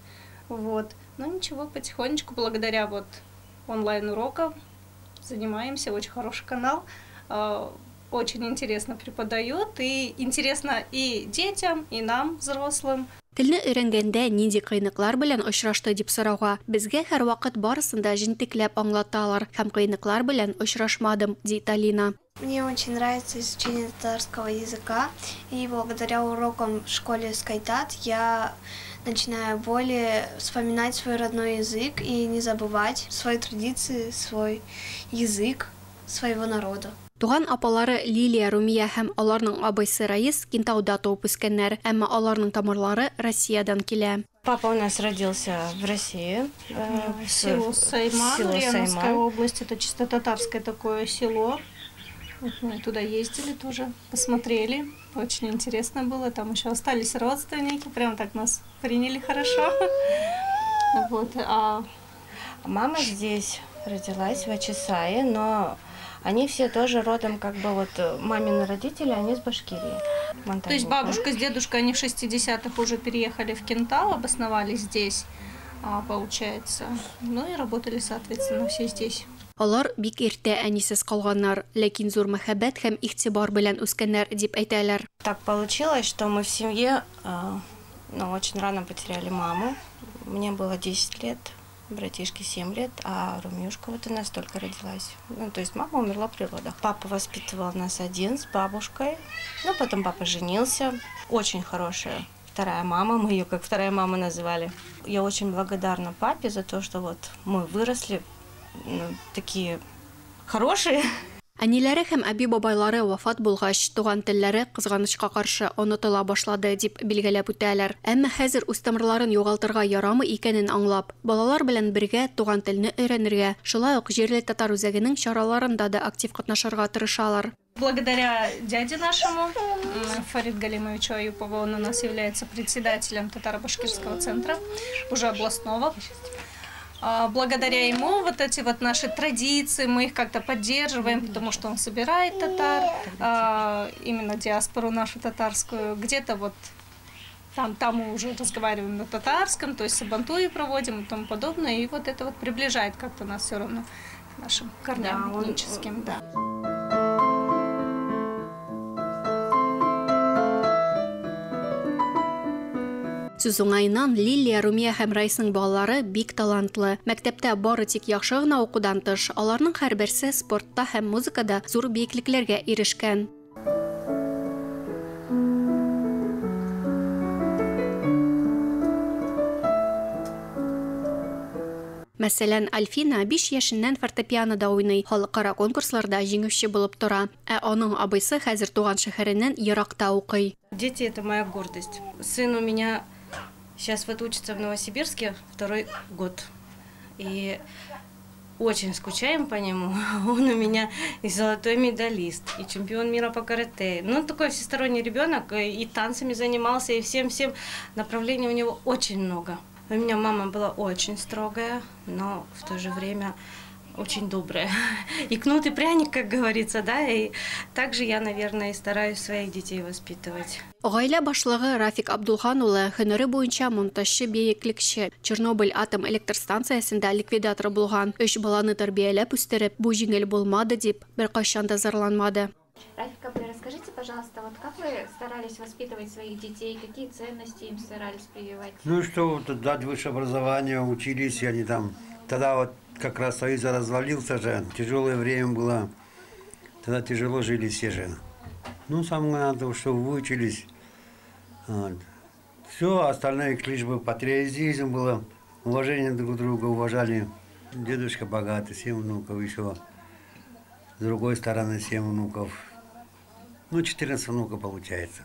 Вот. Но ничего, потихонечку, благодаря вот онлайн-урокам занимаемся. Очень хороший канал, очень интересно преподает, и интересно и детям, и нам, взрослым. Телне өйрәнгәндә нинди кыенлыклар белән очрашты дип сорауга, безгә һәрвакыт барысын да җентекләп аңлаталар һәм кыенлыклар белән очрашмадым, ди Талина. Мне очень нравится изучение татарского языка, и благодаря урокам в школе Скайтат я начинаю более вспоминать свой родной язык и не забывать свои традиции, свой язык своего народа. Туган апалары Лилия, Румия һәм аларның абыйсы Раис Кентауда туып үскәннәр, әмма аларның тамырлары Россиядән килә. Папа у нас родился в России. Село Сайман, Ульяновская область, это чисто татарское такое село. Вот мы туда ездили тоже, посмотрели. Очень интересно было. Там еще остались родственники, прям так нас приняли хорошо. Вот, а мама здесь родилась, в Ачисае, но они все тоже родом, как бы вот мамины родители, они с Башкирии. То есть бабушка с дедушкой, они в 60-х уже переехали в Кентау, обосновались здесь, получается. Ну и работали, соответственно, все здесь. Алар бик иртә әнисез калганнар, ләкин зур мәхәббәт һәм игътибар белән үскәннәр, дип әйтәләр. Так получилось, что мы в семье, ну, очень рано потеряли маму. Мне было 10 лет, братишке 7 лет, а Румюшка вот у нас только родилась. Ну, то есть мама умерла при родах. Папа воспитывал нас один с бабушкой. Ну, потом папа женился. Очень хорошая вторая мама, мы ее как вторая мама называли. Я очень благодарна папе за то, что вот мы выросли, ну, такие хорошие. Әниләре һәм әби-бабайлары вафат булгач, туган телләре кызганычка каршы онытыла башлады, дип билгеләп үтәләр. Әмма хәзер үз тамырларын югалтырга ярамый икәнен аңлап, балалар белән бергә туган телне өйрәнергә, шулай ук җирле татар үзәгенең чараларында да актив катнашырга тырышалар. Благодаря дяде нашему, Фарид Галимовичу Аюпову, он у нас является председателем татаро-башкирского центра, уже областного. Благодаря ему вот эти вот наши традиции, мы их как-то поддерживаем, потому что он собирает татар, именно диаспору нашу татарскую. Где-то вот там мы уже разговариваем на татарском, то есть сабантуи проводим и тому подобное. И вот это вот приближает как-то нас все равно к нашим корням этническим. Да. Сүз уңаеннан Лилия, Румия һәм Раисның балалары бик талантлы. Мәктәптә бары тик яхшы гына укудан тыш, аларның һәрберсе спортта һәм музыкада зур биеклекләргә ирешкән. Мәсәлән, Альфина 5 яшеннән фортепианода уйный, халыкара конкурсларда җиңүче булып тора. Ә аның абыйсы хәзер туган шәһәреннән еракта укый. Дети – это моя гордость. Сын у меня сейчас вот учится в Новосибирске второй год. И очень скучаем по нему. Он у меня и золотой медалист, и чемпион мира по карате. Ну, такой всесторонний ребенок, и танцами занимался, и всем-всем. Направлений у него очень много. У меня мама была очень строгая, но в то же время очень добрая. И кнут, и пряник, как говорится, да, и также я, наверное, и стараюсь своих детей воспитывать. Гаилә башлыгы Рафик Абдулхан улы һөнәре буенча монтажчы биеклекче, Чернобыль атом электр станциясендә ликвидатор булган. 3 баланы тәрбияләп үстереп, бу җиңел булмады дип беркайчан да зарланмады. Рафик абый, расскажите, пожалуйста, вот как вы старались воспитывать своих детей, какие ценности им старались прививать? Ну что, вот, дать высшее образование, учились они там. Тогда вот как раз Союз развалился же, тяжелое время было, тогда тяжело жили все же. Ну, самое главное, чтобы выучились. Вот. Все, остальное лишь бы патриотизм было, уважение друг к другу, уважали. Дедушка богатый, 7 внуков еще. С другой стороны 7 внуков. Ну, 14 внуков получается.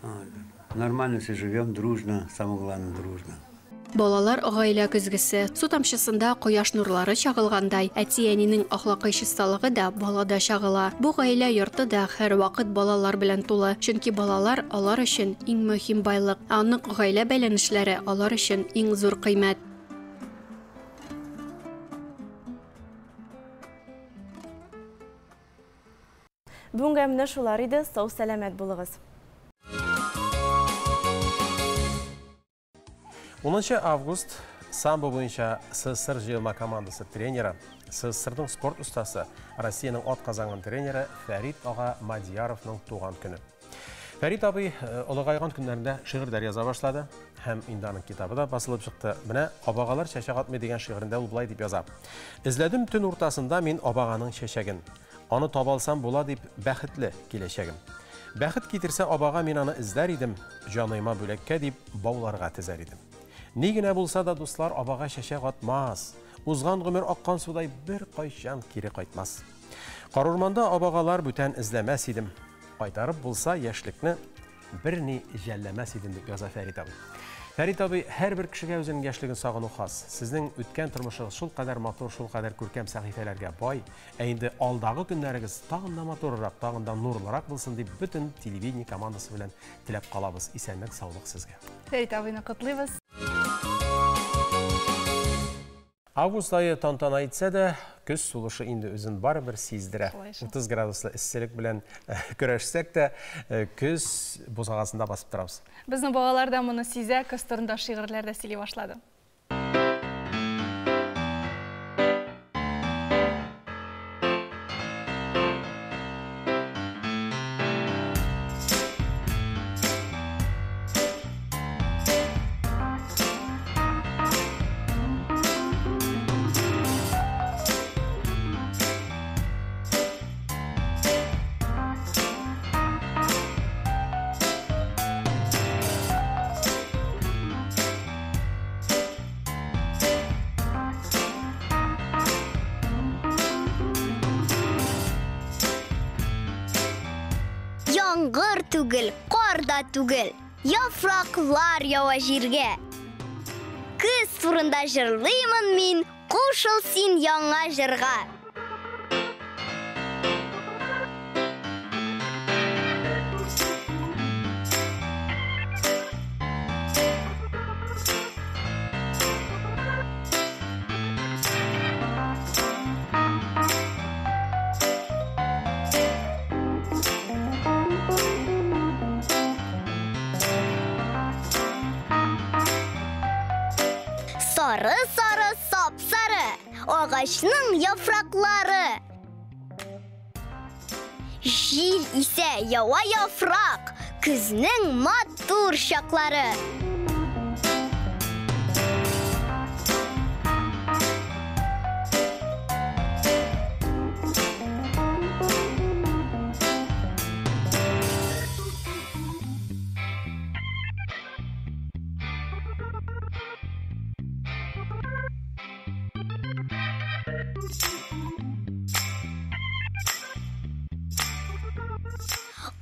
Вот. Нормально все живем, дружно, самое главное, дружно. Балалар гаилә көзгесе. Су тамчысында кояш нурлары чагылгандай, әти-әнинең ахлакый чисталыгы да балада чагыла. Бу гаилә йорты да һәрвакыт балалар белән тулы, чөнки балалар алар өчен иң мөһим байлык. Ә нык гаилә бәйләнешләре алар өчен иң зур кыйммәт. Бүгенгә менә шулар иде. Сау сәламәт булыгыз. 10 август самбо буенча СССР җыелма командасы тренеры, СССРның спорт остасы, Россиянең атказанган тренеры Фәрит ага Мадияровның туган көне. Фәрит абый олыгайган көннәрендә шигырьләр яза башлады һәм инде аның китабы да басылып чыкты. Менә Абагалар чәчәк атмый дигән шигырендә ул болай дип яза. Эзләдем төн уртасында мин абаганың чәчәген. Аны таба алсам була дип бәхетле киләчәгем. Бәхет китерсә абага мин аны эзләр идем, җаныема бүләккә дип бауларга тезәр идем. Ни генә булса да, дуслар, абага чәчәк атмас. Узган гомер аккан судай бер кайчан кире кайтмас. Карурманда абагалар бүтән эзләмәс идем. Кайтарып булса яшьлекне берни жәлләмәс идем, дип яза Фәрит абый. Фәрит абый, һәрбер кешегә үзенең яшьлеген сагыну хас. Сезнең үткән тормышыгыз шулкадәр матур, шулкадәр күркәм сәхифәләргә бай. Ә инде алдагы көннәрегез тагын да матуррак, тагын да нурлырак булсын дип бөтен телевидение командасы белән теләп калабыз. Исәнлек, саулык сезгә. Фәрит абыйны котлыйбыз. Август ае тантана итсә дә, көз сулышы инде үзен барыбер сиздерә. 30 градуслы эсселек белән көрәшсәк тә, көз бусагасында басып торабыз. Безнең балалар да моны сизә, көз турында шигырьләр дә сөйли башлады. Яңгыр түгел, кар да түгел, яфраклар ява җиргә. Көз турында җырлыймын мин, кушыл син яңа җырга. Сары-сары, сап-сары, агачның яфраклары. Җил исә ява яфрак, көзнең матур чаклары.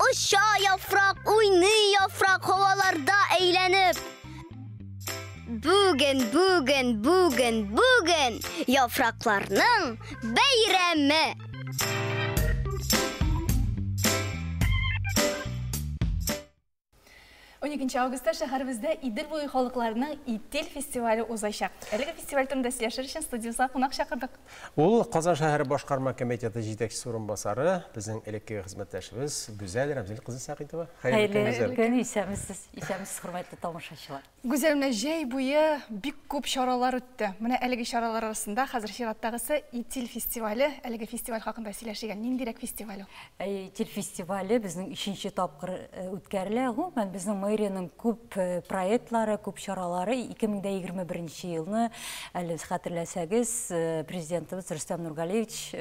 Оча яфрак, уйный яфрак, һаваларда әйләнеп. Бүген, бүген, бүген, бүген яфракларның бәйрәме. 12 августта шәһәребездә Идел буе халыкларының Итил фестивале узачак. Әлеге фестиваль турында сөйләшер өчен студиябызга кунак чакырдык. Ул Казан шәһәре башкарма комитеты җитәкчесе урынбасары, безнең элеккеге хезмәттәшебез Гүзәл Рәмзил кызы Сәгыйтова. Хәерле көн, исәнмесез, исәнмесез, хөрмәтле тамашачылар. Гүзәл, менә җәй буе бик күп чаралар үтте. Менә әлеге чаралар арасында хәзер чираттагысы Итил фестивале. Әлеге фестиваль хакында сөйләшик. Ниндирәк фестиваль ул? Итил фестивале безнең 3нче тапкыр үткәрелә. Гомумән, безнең мэриянең күп проектлары, күп чаралары 2021 елны, әле хәтерләсәгез, президентыбыз Рөстәм Нургалиевич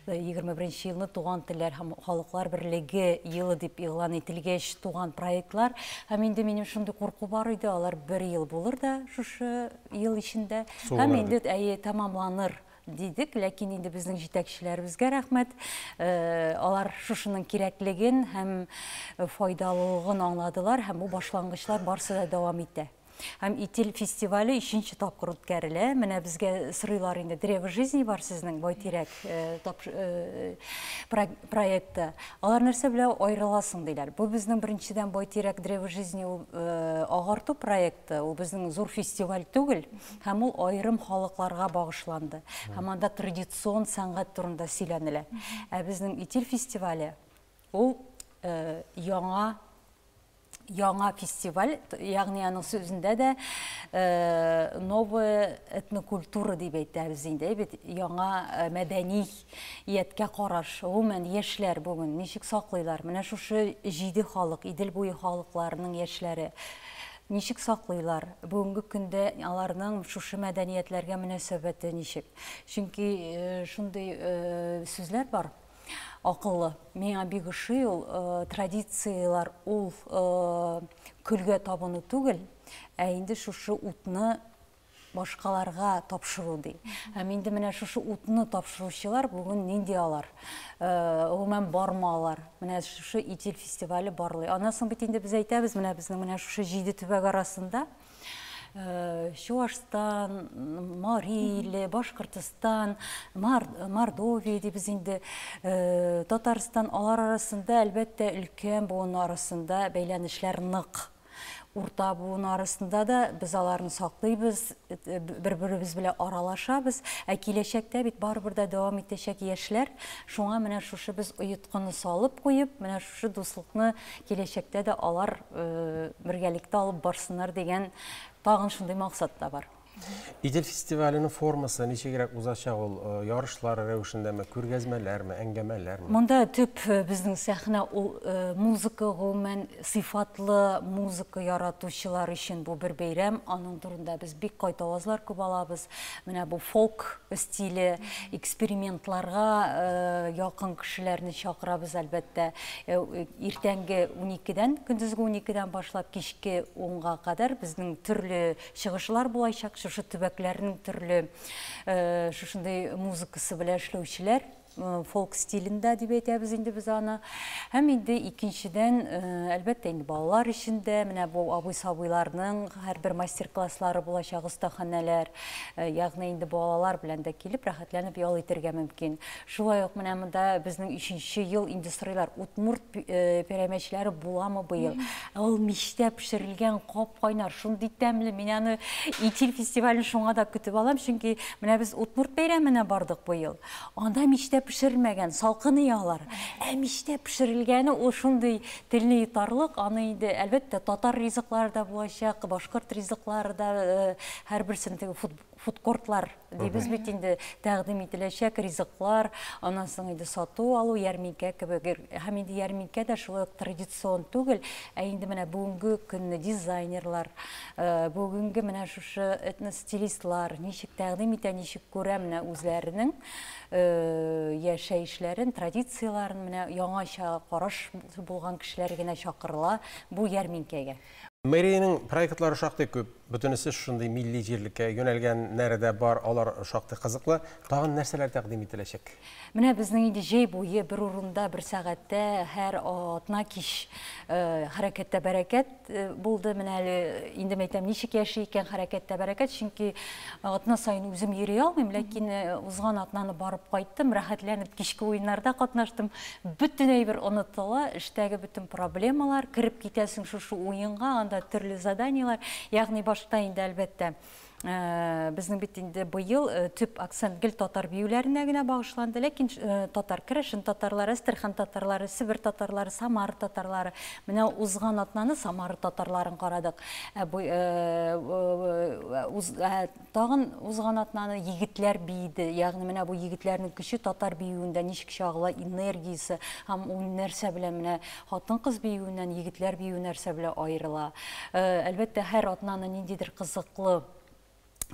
21 елны туган телләр һәм халыклар берлеге елы дип игълан ителгәч туган проектлар. Һәм инде минем шундый курку бар иде, алар бер ел булыр да шушы ел эчендә һәм инде әйе тәмамланыр дидек, ләкин инде безнең җитәкчеләребезгә рәхмәт. Алар шушының кирәклеген һәм файдалылыгын аңладылар һәм бу башлангычлар барысы да дәвам итә. Һәм Итил фестивале өченче тапкыр үткәрелә. Менә безгә сорыйлар инде, Древо жизни бар сезнең Байтирәк проекты. Алар нәрсә белән аерыласың диләр. Бу безнең беренчедән Байтирәк Древо жизни ул агарту проекты, ул безнең зур фестиваль түгел, һәм ул аерым халыкларга багышланды. Һәм анда традицион сәнгать турында сөйләнелә. Ә безнең Итил фестивале ул яңа яңа фестиваль, ягъни аның сүзендә дә новая этнокультура дип әйтәбез инде, бит яңа мәдәнияткә караш. Гомумән, яшьләр бүген ничек саклыйлар? Менә шушы җиде халык, Идел буе халыкларының яшьләре ничек саклыйлар? Бүгенге көндә аларның шушы мәдәниятләргә мөнәсәбәте ничек? Чөнки шундый сүзләр бар. Акыллы. Миңа бик ошый ул традицияләр, ул көлгә табыну түгел, ә инде шушы утны башкаларга тапшыру ди. Һәм инде менә шушы утны тапшыручылар бүген нинди алар? Гомумән бармы алар? Менә шушы Итил фестивале барлый. Аннан соң бит инде без әйтәбез, менә безнең менә шушы җиде төбәк арасында Чуашстан, Мари иле, Башкортостан, Мордовия дибез инде, Татарстан, алар арасында, әлбәттә, өлкән буын арасында бәйләнешләр нык. Урта буын арасында да без аларны саклыйбыз, бер-беребез белән аралашабыз. Ә киләчәктә бит барыбер дә дәвам итәчәк яшьләр. Шуңа менә шушы без оеткыны салып куеп, менә шушы дуслыкны киләчәктә дә алар бергәлектә алып барсыннар дигән тагын шундый максат та бар. Идел фестиваленең формасы ничегрәк узачак ул? Ярышлар рәвешендәме, күргәзмәләрме, әңгәмәләрме? Монда төп безнең сәхнә ул музыка, гомумән сыйфатлы музыка яратучылар өчен бу бер бәйрәм. Аның турында без бик кайтавазлар күп алабыз. Менә бу фолк стиле, экспериментларга якын кешеләрне чакырабыз, әлбәттә. Иртәнге 12-дән, көндезге 12-дән башлап кичке 10-га кадәр безнең төрле чыгышлар булачак. Шушы төбәкләрнең төрле шушындый музыкасы белән эшләүчеләр, фолк стилендә дип әйтәбез инде без аны. Һәм инде икенчедән, әлбәттә инде балалар өчен дә менә бу абый-сабыйларның һәрбер мастер-класслары булачак, остаханәләр, ягъни инде балалар белән дә килеп рәхәтләнеп ял итәргә мөмкин. Шулай ук менә монда безнең өченче ел инде сорыйлар, удмурт пәрәмәчләре буламы быел? Ул мичтә пешерелгән кап-кайнар, шундый тәмле. Мин аны Итил фестивален шуңа да көтеп алам, чөнки менә без удмурт бәйрәменә бардык быел. Анда мичтә пешерелмәгән, салкын алар. Ә мичтә пешерелгәне ул шундый телне йотарлык, аны инде әлбәттә татар ризыклары да булачак, башкорт ризыклары да, һәрберсен теге фудкортлар дибез бит инде, тәкъдим ителәчәк ризыклар, аннан соң инде сату алу, ярминкә кебек. Һәм инде ярминкә дә шулай ук традицион түгел, ә инде менә бүгенге көнне дизайнерлар, бүгенге менә шушы этностилистлар ничек тәкъдим итә, ничек күрә менә үзләренең яшәешләрен, традицияләрен, менә яңача караш булган кешеләр генә чакырыла бу ярминкәгә. Мэриянең проектлары шактый күп. Бөтенесе шундый милли җирлеккә юнәлгәннәре дә бар, алар шактый кызыклы. Тагын нәрсәләр тәкъдим ителәчәк? Менә безнең инде җәй буе бер урында, бер сәгатьтә һәр атна кич хәрәкәттә бәрәкәт булды. Менә әле инде әйтәм, ничек яши икән хәрәкәттә бәрәкәт, чөнки атна саен үзем йөри алмыйм, ләкин узган атнаны барып кайттым, рәхәтләнеп кичке уеннарда катнаштым. Бөтен әйбер онытыла, эштәге бөтен проблемалар, кереп китәсең шушы уенга, анда төрле заданиелар, ягъни башта инде әлбәттә безнең бит инде быел төп акцент гел татар биюләренә генә багышланды, ләкин татар керәшен татарлары, Әстерхан татарлары, Себер татарлары, Самара татарлары. Менә узган атнаны Самара татарларын карадык. Тагын узган атнаны егетләр биеде. Ягъни менә бу егетләрнең көче татар биюендә ничек чагыла, энергиясе һәм ул нәрсә белән менә хатын-кыз биюеннән егетләр биюе нәрсә белән аерыла. Әлбәттә, һәр атнаны ниндидер кызыклы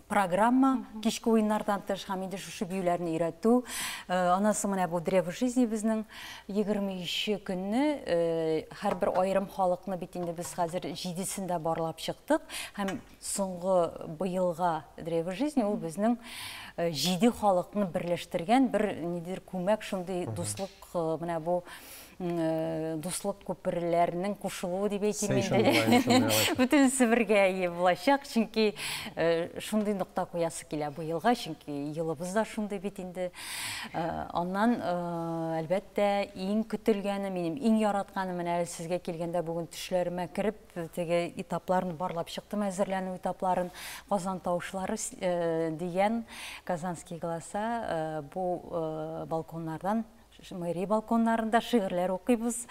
программа, кичке уеннардан тыш һәм инде шушы биюләрне өйрәтү. Аннан соң менә бу Древо жизни безнең 23 көнне һәрбер аерым халыкны бит инде без хәзер 7-сен дә барлап чыктык. Һәм соңгы быелга Древо жизни ул безнең җиде халыкны берләштергән бер ниндидер күмәк шундый дуслык, менә бу дуслык күперләренең кушылуы дип әйтим инде. Бөтенесе бергә ие булачак, чөнки шундый нокта куясы килә быелга, чөнки елыбыз да шундый бит инде. Аннан, әлбәттә, иң көтелгәне, минем иң яратканым, менә әле сезгә килгәндә бүген төшләремә кереп, теге этапларын барлап чыктым, әзерләнү этапларын, Казан тавышлары дигән, Казанские голоса, бу балконнардан, мэрия балконнарында шигырьләр укыйбыз.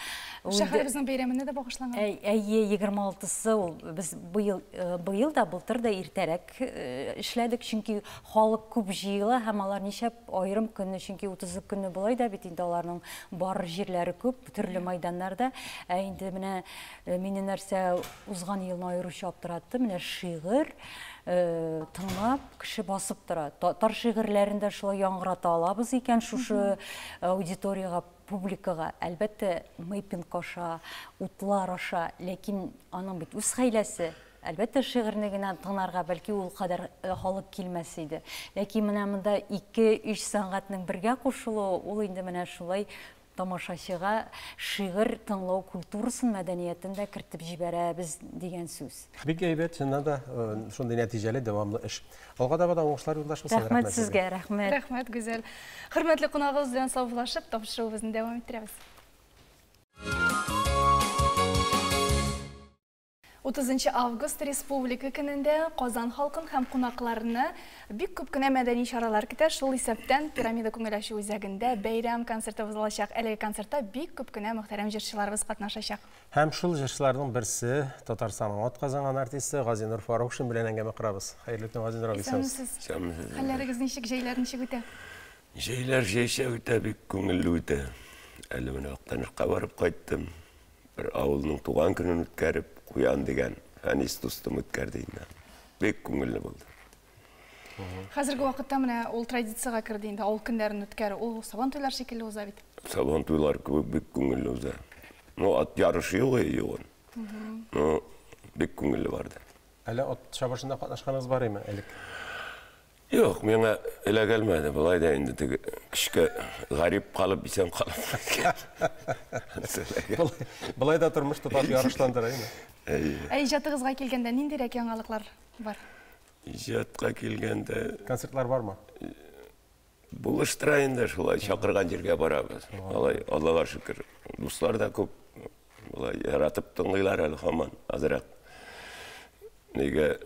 Шәһәребезнең бәйрәменә дә багышланган. Әйе, 26-сы ул. Без быел, быел да, былтыр да иртәрәк эшләдек, чөнки халык күп җыела һәм алар нишләп аерым көнне, чөнки 30 көнне болай да бит инде аларның барыр җирләре күп, төрле майданнарда. Ә инде менә мине нәрсә узган елны аеруча аптыратты, менә шигырь тыңлап кеше басып тора. Татар шигырьләрен дә шулай яңгырата алабыз икән шушы аудиториягә, публикага. Әлбәттә, мэйпинг аша, утлар аша, ләкин аның бит үз хәйләсе. Әлбәттә, шигырьне генә тыңларга бәлки ул кадәр халык килмәс иде. Ләкин менә монда ике-өч сәнгатьнең бергә кушылуы, ул инде менә шулай тамашачыга шигырь тыңлау культурасын, мәдәниятен дә кертеп җибәрәбез дигән сүз. Бик әйбәт, чыннан да шундый нәтиҗәле, дәвамлы эш. Алга таба да уңышлар юлдаш булсын. Рәхмәт сезгә, рәхмәт. Рәхмәт, Гүзәл. Хөрмәтле кунагыбыз белән саубуллашып, тапшыруыбызны дәвам иттерәбез. 30 август Республика көнендә Казан халкын һәм кунакларны бик күп кенә мәдәни чаралар көтә. Шул исәптән Пирамида күңел ачу үзәгендә бәйрәм концерты узылачак. Әлеге концертта бик күп кенә мөхтәрәм җырчыларыбыз катнашачак. Һәм шул җырчыларның берсе Татарстанның атказанган артисты Газинур Фарукшин белән әңгәмә корабыз. Хәерле көн, Газинур абый. Исәнмесез. Исәнмесез. Хәлләрегез ничек, җәйләр ничек үтә? Җәйләр җәйчә үтә, бик күңелле үтә. Әле менә Актанышка барып кайттым. Бер авылның туган көнен үткәреп, Куян дигән Фәнис дустым үткәрде инде. Бик күңелле булды. Хәзерге вакытта менә ул традициягә керде инде, авыл көннәрен үткәрү. Ул Сабан туйлар шикелле уза бит. Сабан туйлар кебек бик күңелле уза. Ну, ат ярышы юк, югын. Ну, бик күңелле барды. Әле ат чабышында катнашканыгыз бар име элек? Юк, миңа эләгәлмәде. Болай да инде теге көчкә гарип калып, исән калып. Болай да тормыш тоташ ярыштан тора инде. Әйе. Ә иҗатыгызга килгәндә ниндирәк яңалыклар бар? Иҗатка килгәндә концертлар бармы? Булыштыра инде шулай, чакырган җиргә барабыз. Алай, Аллага шөкер, дуслар да күп. Болай яратып тыңлыйлар әле һаман азрак. Нигә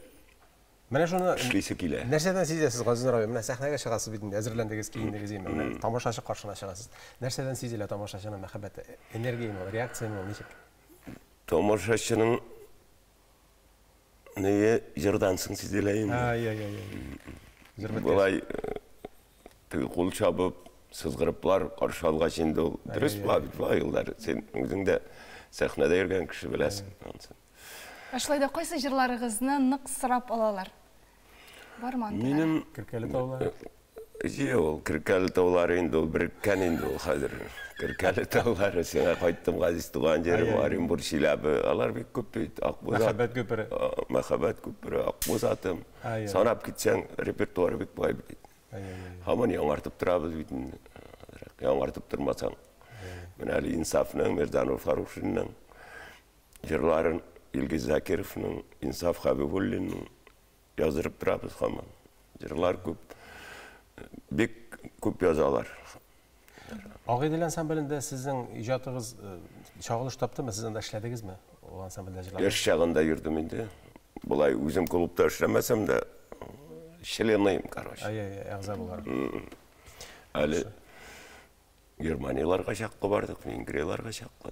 Менә шуны эшлисе килә. Нәрсәдән сизәсез, Газинур абый? Менә сәхнәгә чыгасыз бит инде, әзерләндегез, киендегез инде. Менә тамашачы каршына чыгасыз. Нәрсәдән сизелә тамашачының мәхәббәте? Энергияме ул, реакцияме ул, ничек? Тамашачының нее җырдан соң сизелә инде. Ай, ай, ай, ай. Җыр беткәч. Болай теге кул чабып, сызгырыплар каршы алгач инде ул дөрес була бит, була еллар. Син үзең дә сәхнәдә йөргән кеше беләсең анысын. Ә шулай да кайсы җырларыгызны нык сорап алалар? Бармы андыйлар? Минем Керкәле таулары. Җие ул, Керкәле таулары инде ул береккән инде ул хәзер. Керкәле таулары, сиңа кайттым, газиз туган җирем, Оренбур, Чиләбе, алар бик күп бит. Акбүз ат. Мәхәббәт күпере. Мәхәббәт күпере, Акбүз атым. Санап китсәң, репертуар бик бай бит. Һаман яңартып торабыз бит инде. Яңартып тормасаң. Менә әле Инсафның, Мирзанур Фарукшинның җырларын, Илгиз Закировның, Инсаф Хәбибуллинның яздырып торабыз һаман. Җырлар күп, бик күп язалар. Агыйдел ансамблендә сезнең иҗатыгыз чагылыш таптымы? Сез анда эшләдегезме? Ул ансамбльдә җырладыгыз? Яшь чагында йөрдем инде. Болай үзем клубта эшләмәсәм дә, членыем, короче. Ай, ай, ай, әгъза буларак. Әле Германияләргә чаклы бардык, Венгрияләргә чаклы.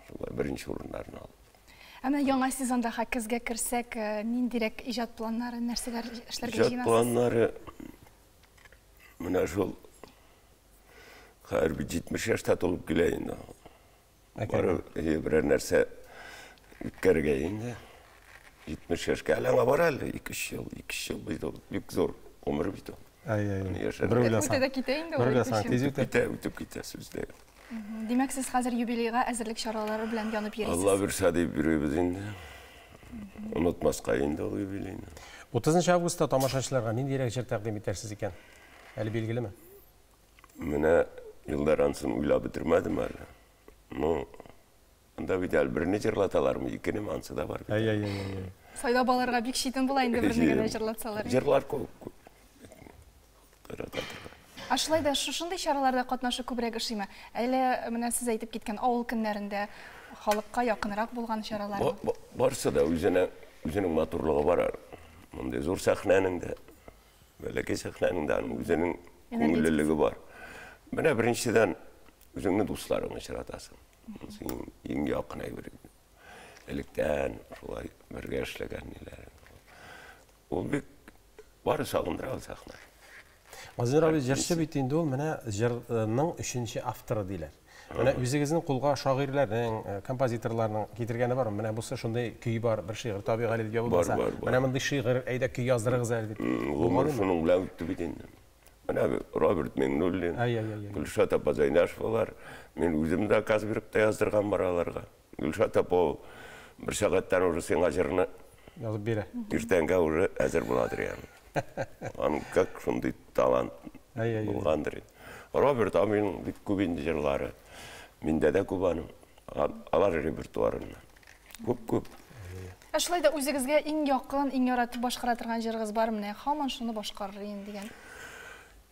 Шулай беренче урыннарны алып. Ә менә яңа сезонда хоккейга керсәк, ниндирәк иҗат планнары, нәрсәләр эшләргә Иҗат җыенасыз? планнары менә шул хәзер бит 70 яшьтә тулып килә инде. Барып, берәр нәрсә үткәрергә инде. 70 яшькә әле аңа бар әле, 2-3 ел, 2-3 ел бит ул, бик зур гомер бит ул. Ай, ай, ай. Яшәргә. Бер уйласаң. Үтә дә китә инде ул, Бер уйласаң, ике-өч тиз ел. үтә. Китә, үтеп китә, сүз дә юк. Димәк, сез хәзер юбилейга әзерлек чаралары белән янып йөрисез. Алла бирсә дип йөрибез инде. Онытмаска инде ул юбилейны. 30 августта тамашачыларга ниндирәк җыр тәкъдим итәрсез икән? Әле билгелеме? Менә Илдар ансын уйлап бетермәдем әле. Ну, анда бит әле берне җырлаталармы, икенеме, ансы да бар бит. Әй, әй, әй, әй. Сайлап алырга бик читен була инде берне генә җырлатсалар. Җырлар күп, күп. Ярата торган. Ә шулай да шушындый чараларда катнашу күбрәк ошыймы? Әллә менә сез әйтеп киткән авыл көннәрендә халыкка якынрак булган чаралармы? Барсы да үзенә, үзенең матурлыгы бар. Мондый зур сәхнәнең дә, бәләкәй сәхнәнең дә аның үзенең күңеллелеге бар. Менә беренчедән үзеңне дусларыңны очратасың. Син иң якын әйбер. Электән шулай бергә эшләгән ниләр. Ул бик бары сагындыра ул сәхнә. Газинур абый җырчы бит инде ул, менә җырның өченче авторы диләр. Менә үзегезнең кулга шагыйрьләрнең, композиторларның китергәне бармы? Менә бусы шундый көй бар, бер шигырь табигый әле дип ябылмаса. Менә мондый шигырь, әйдә көй яздырыгыз әле дип. Гомер шуның белән үтте бит инде. Менә Роберт Миңнуллин, Гөлшат апа Зәйнәшевалар. Мин үзем дә заказ биреп тә яздырган бар аларга. Гөлшат апа ул бер сәгатьтән уже сиңа җырны язып бирә. Иртәнгә уже әзер буладыр ягъни. Аның как шундый талант булгандыр. Роберт абыйның бик күп инде җырлары. Миндә дә күп аның. Алар репертуарында. Күп-күп. Ә шулай да үзегезгә иң якын, иң яратып башкара торган җырыгыз бар менә, һаман шуны башкарыр идем дигән.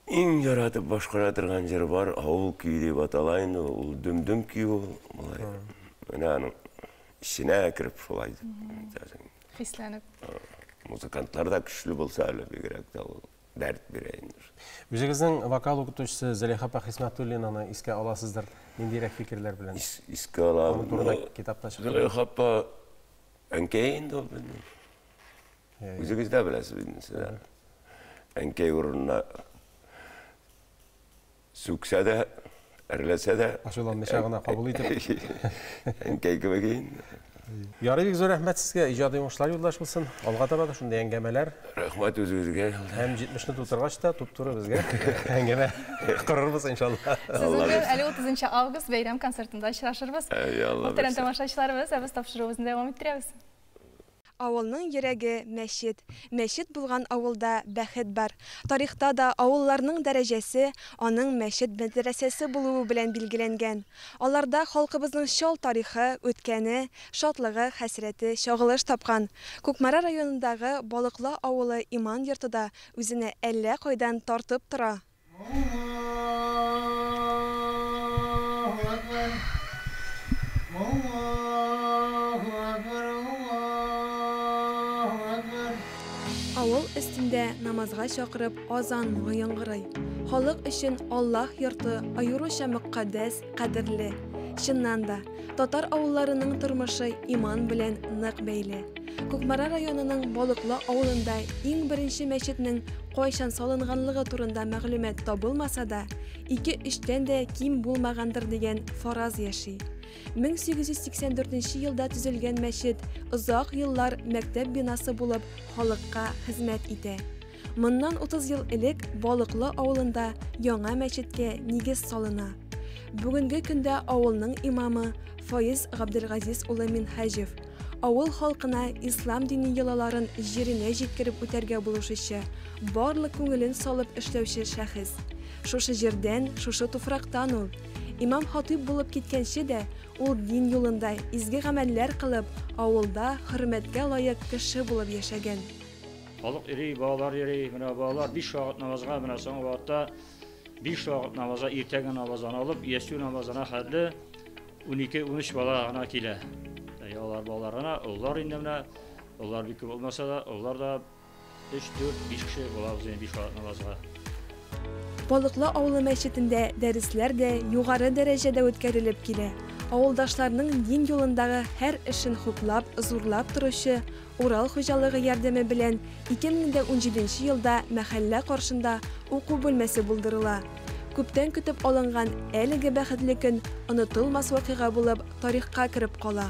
Иң яратып башкара торган җыр бар, Авыл көе дип атала инде ул, дөм-дөм көе ул, болай. Менә аның эченә кереп шулай итеп. Хисләнеп. Музыкантлар да көчле булса әле бигрәк тә ул дәрт бирә инде. Үзегезнең вокал укытучысы Зөләйха апа Хисмәтуллинаны искә аласыздыр, ниндирәк фикерләр белән? Искә алам. Аның турында китапта чыкты. Зөләйха апа әнкәй инде ул безнең. Үзегез дә беләсез инде сез. Әнкәй урынына сүксә дә, әрләсә дә. Ачуланмыйча гына кабул итеп. Әнкәй кебек инде. Ярый, бик зур рәхмәт сезгә, иҗади уңышлар юлдаш булсын. Алга таба да шундый әңгәмәләр. Рәхмәт үзегезгә. Һәм 70-не тутыргач та туп-туры безгә әңгәмә корырбыз, иншалла. Сезнең белән әле 30 август бәйрәм концертында очрашырбыз. Мөхтәрәм тамашачыларыбыз, ә без тапшыруыбызны дәвам иттерәбез. Авылның йөрәге, мәчет. Мәчет булган авылда бәхет бар. Тарихта да авылларның дәрәҗәсе аның мәчет-мәдрәсәсе булуы белән билгеләнгән. Аларда халкыбызның чал тарихы, үткәне, шатлыгы, хәсрәте чагылыш тапкан. Кукмара районындагы Балыклы авылы иман йорты да үзенә әллә кайдан тартып тора. Авыл өстендә намазга чакырып азан моңы яңгырый. Халык өчен Аллаһ йорты аеруча мөкатдәс, кадерле. Чыннан да, татар авылларының тормышы иман белән нык бәйле. Кукмара районының Балыклы авылында иң беренче мәчетнең кайчан салынганлыгы турында мәгълүмат табылмаса да, ике-өчтән дә ким булмагандыр дигән фараз яши. 1884 елда төзелгән мәчет озак еллар мәктәп бинасы булып халыкка хезмәт итә. Моннан 30 ел элек Балыклы авылында яңа мәчеткә нигез салына. Бүгенге көндә авылның имамы Фаиз Габделгазиз улы Минһаҗев, авыл халкына ислам дине йолаларын җиренә җиткереп үтәргә булышучы, барлык күңелен салып эшләүче шәхес. Шушы җирдән, шушы туфрактан ул. Имам-хатыйп булып киткәнче дә, ул дин юлында изге гамәлләр кылып, авылда хөрмәткә лаек кеше булып яшәгән. Халык йөри, балалар йөри. Менә балалар 5 вакыт намазга, менә соңгы вакытта 5 вакыт намазга, иртәнге намаздан алып, ястү намазына хәтле 12-13 бала гына килә. Алар балалар гына, олылар инде менә, олылар бик күп булмаса да, олылар да 3, 4, 5 кеше булабыз инде 5 вакыт намазга. Балыклы авылы мәчетендә дәресләр дә югары дәрәҗәдә үткәрелеп килә. Авылдашларның дин юлындагы һәр эшен хуплап, зурлап торучы Урал хуҗалыгы ярдәме белән 2017 елда мәхәллә каршында уку бүлмәсе булдырыла. Күптән көтеп алынган әлеге бәхетле көн онытылмас вакыйга булып тарихка кереп кала.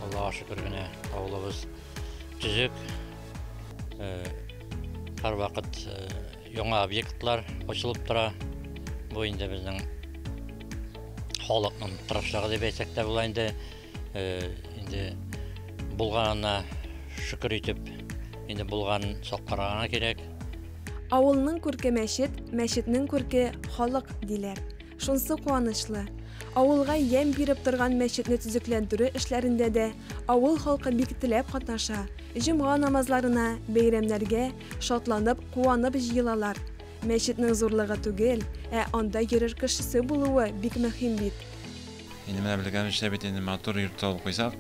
Аллага шөкер, менә авылыбыз төзек, һәрвакыт яңа объектлар ачылып тора. Бу инде безнең халыкның тырышлыгы дип әйтсәк тә була инде. Инде булганына шөкер итеп, инде булганын сакларга гына кирәк. Авылның күрке мәчет, мәчетнең күрке халык, диләр. Шунсы куанычлы, авылга ямь биреп торган мәчетне төзекләндерү эшләрендә дә авыл халкы бик теләп катнаша, җомга намазларына, бәйрәмнәргә шатланып, куанып җыелалар. Мәчетнең зурлыгы түгел, ә анда йөрер кешесе булуы бик мөһим бит. Инде менә белгәнебезчә бит инде матур йортта укыйсак,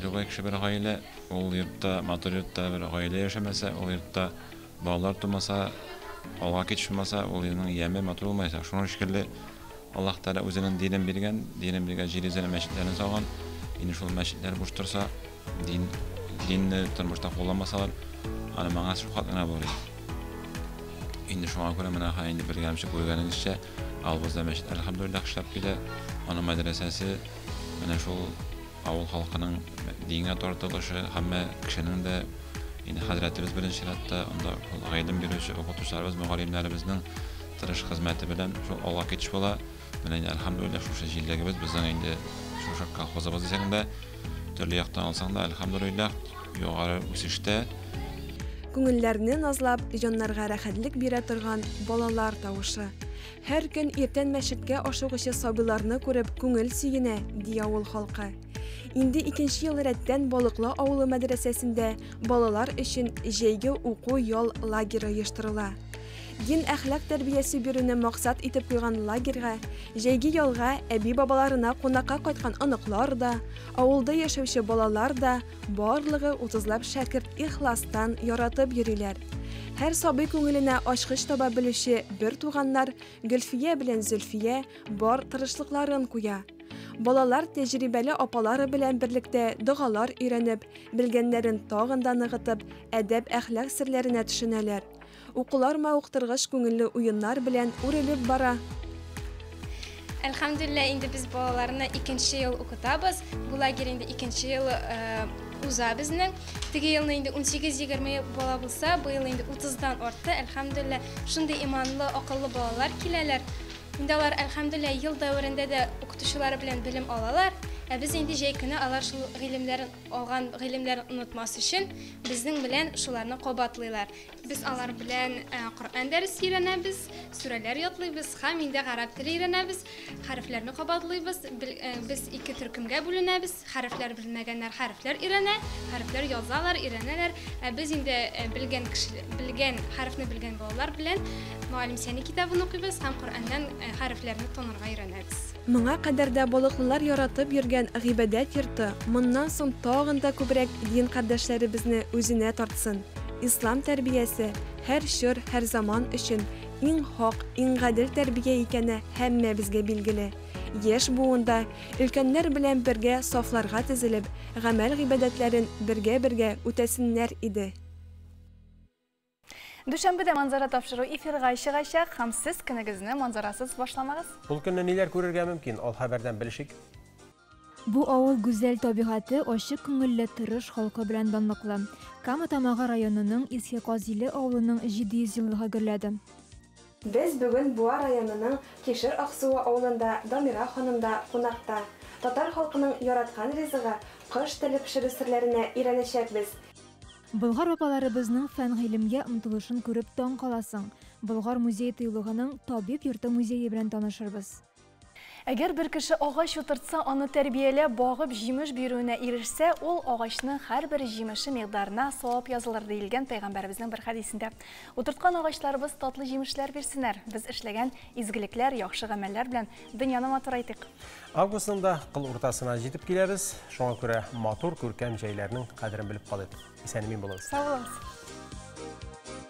любой кеше бер гаилә, ул йортта, матур йортта бер гаилә яшәмәсә, ул йортта балалар тумаса, алга китеш булмаса, ул йортның яме матур булмаячак. Шуның шикелле Аллаһ Тәгалә үзенең динен биргән, динен биргән җир йөзенә мәчетләрен салган. Инде шул мәчетләр буш торса, дин, динне тормышта кулланмасалар, аны мәгънәсе шул хәтле генә булыр иде. Инде шуңа күрә менә хәзер инде белгәнемчә, күргәнегезчә, авылыбызда мәчет әлхәмдүлилләһ эшләп килә. Аның мәдрәсәсе менә шул авыл халкының дингә тартылышы, һәммә кешенең дә инде хәзрәтебез беренче чиратта, анда шул гыйлем бирүче укытучыларыбыз, мөгаллимнәребезнең тырыш хезмәте белән шул алга китеш була. Менә инде әлхәмдүлилләһ шушы җирлегебез безнең инде шушы колхозыбыз дисәң дә, төрле яктан алсаң да, әлхәмдүлилләһ, югары үсештә. Күңелләрне назлап, җаннарга рәхәтлек бирә торган балалар тавышы. Һәр көн иртән мәчеткә ашыгучы сабыйларны күреп күңел сөенә, ди авыл халкы. Инде икенче ел рәттән Балыклы авылы мәдрәсәсендә балалар өчен җәйге уку-ял лагеры оештырыла. Дин-әхлак тәрбиясе бирүне максат итеп куйган лагерьга җәйге ялга әби-бабаларына кунакка кайткан оныклар да, авылда яшәүче балалар да, барлыгы утызлап шәкерт ихластан яратып йөриләр. Һәр сабый күңеленә ачкыч таба белүче бертуганнар Гөлфия белән Зөлфия бар тырышлыкларын куя. Балалар тәҗрибәле апалары белән берлектә догалар өйрәнеп, белгәннәрен тагын да ныгытып, әдәп-әхлак серләренә төшенәләр. Укулар мавыктыргыч күңелле уеннар белән үрелеп бара. Әлхәмдүлилләһ, инде без балаларны икенче ел укытабыз. Бу лагерь инде икенче ел уза безнең. Теге елны инде 18-20 бала булса, быел инде 30-дан артты. Әлхәмдүлилләһ, шундый иманлы, акыллы балалар киләләр. Инде алар, әлхәмдүлилләһ, ел дәверендә дә укытучылары белән белем алалар. Ә без инде җәй көне алар шул гыйлемнәрен алган гыйлемнәрен онытмас өчен безнең белән шуларны кабатлыйлар. Без алар белән Коръән дәресе өйрәнәбез, сүрәләр ятлыйбыз һәм инде гарәп теле өйрәнәбез, хәрефләрне кабатлыйбыз. Без ике төркемгә бүленәбез. Хәрефләр белмәгәннәр хәрефләр өйрәнә, хәрефләр язалар, өйрәнәләр. Ә без инде белгән кеше, белгән хәрефне белгән балалар белән Мөгаллим Сәни китабын укыйбыз һәм Коръәннән хәрефләрне танырга өйрәнәбез. Моңа кадәр дә балыклылар яратып йөргән гыйбадәт йорты моннан соң тагын да күбрәк дин кардәшләребезне үзенә тартсын. Ислам тәрбиясе һәр чор, һәр заман өчен иң хак, иң гадел тәрбия икәне һәммәбезгә билгеле. Яшь буын да, өлкәннәр белән бергә сафларга тезелеп, гамәл-гыйбадәтләрен бергә-бергә үтәсеннәр иде. Дүшәмбедә Манзара тапшыру эфирга чыгачак һәм сез көнегезне манзарасыз башламагыз. Ул көнне ниләр күрергә мөмкин, ал хәбәрдән белешик. Бу авыл гүзәл табигате, ачык күңелле, тырыш халкы белән данлыклы. Кама Тамагы районының Иске Казиле авылының 700 еллыгы гөрләде. Без бүген Буа районының Кишер Аксуы авылында Дамира ханымда кунакта. Татар халкының яраткан ризыгы, кош теле пешерү серләренә өйрәнәчәкбез. Болгар бабаларыбызның фән-гыйлемгә омтылышын күреп таң каласың. Болгар музей-тыюлыгының Табиб йорты музее белән танышырбыз. Әгәр бер кеше агач утыртса, аны тәрбияләп, багып, җимеш бирүенә ирешсә, ул агачның һәрбер җимеше микъдарына савап язылыр, диелгән пәйгамбәребезнең бер хәдисендә. Утырткан агачларыбыз татлы җимешләр бирсеннәр. Без эшләгән изгелекләр, яхшы гамәлләр белән дөньяны матурайтыйк. Августның да кыл уртасына җитеп киләбез. Шуңа күрә матур, күркәм җәйләрнең кадерен белеп калыйк. Исән-имин булыгыз. Сау булыгыз.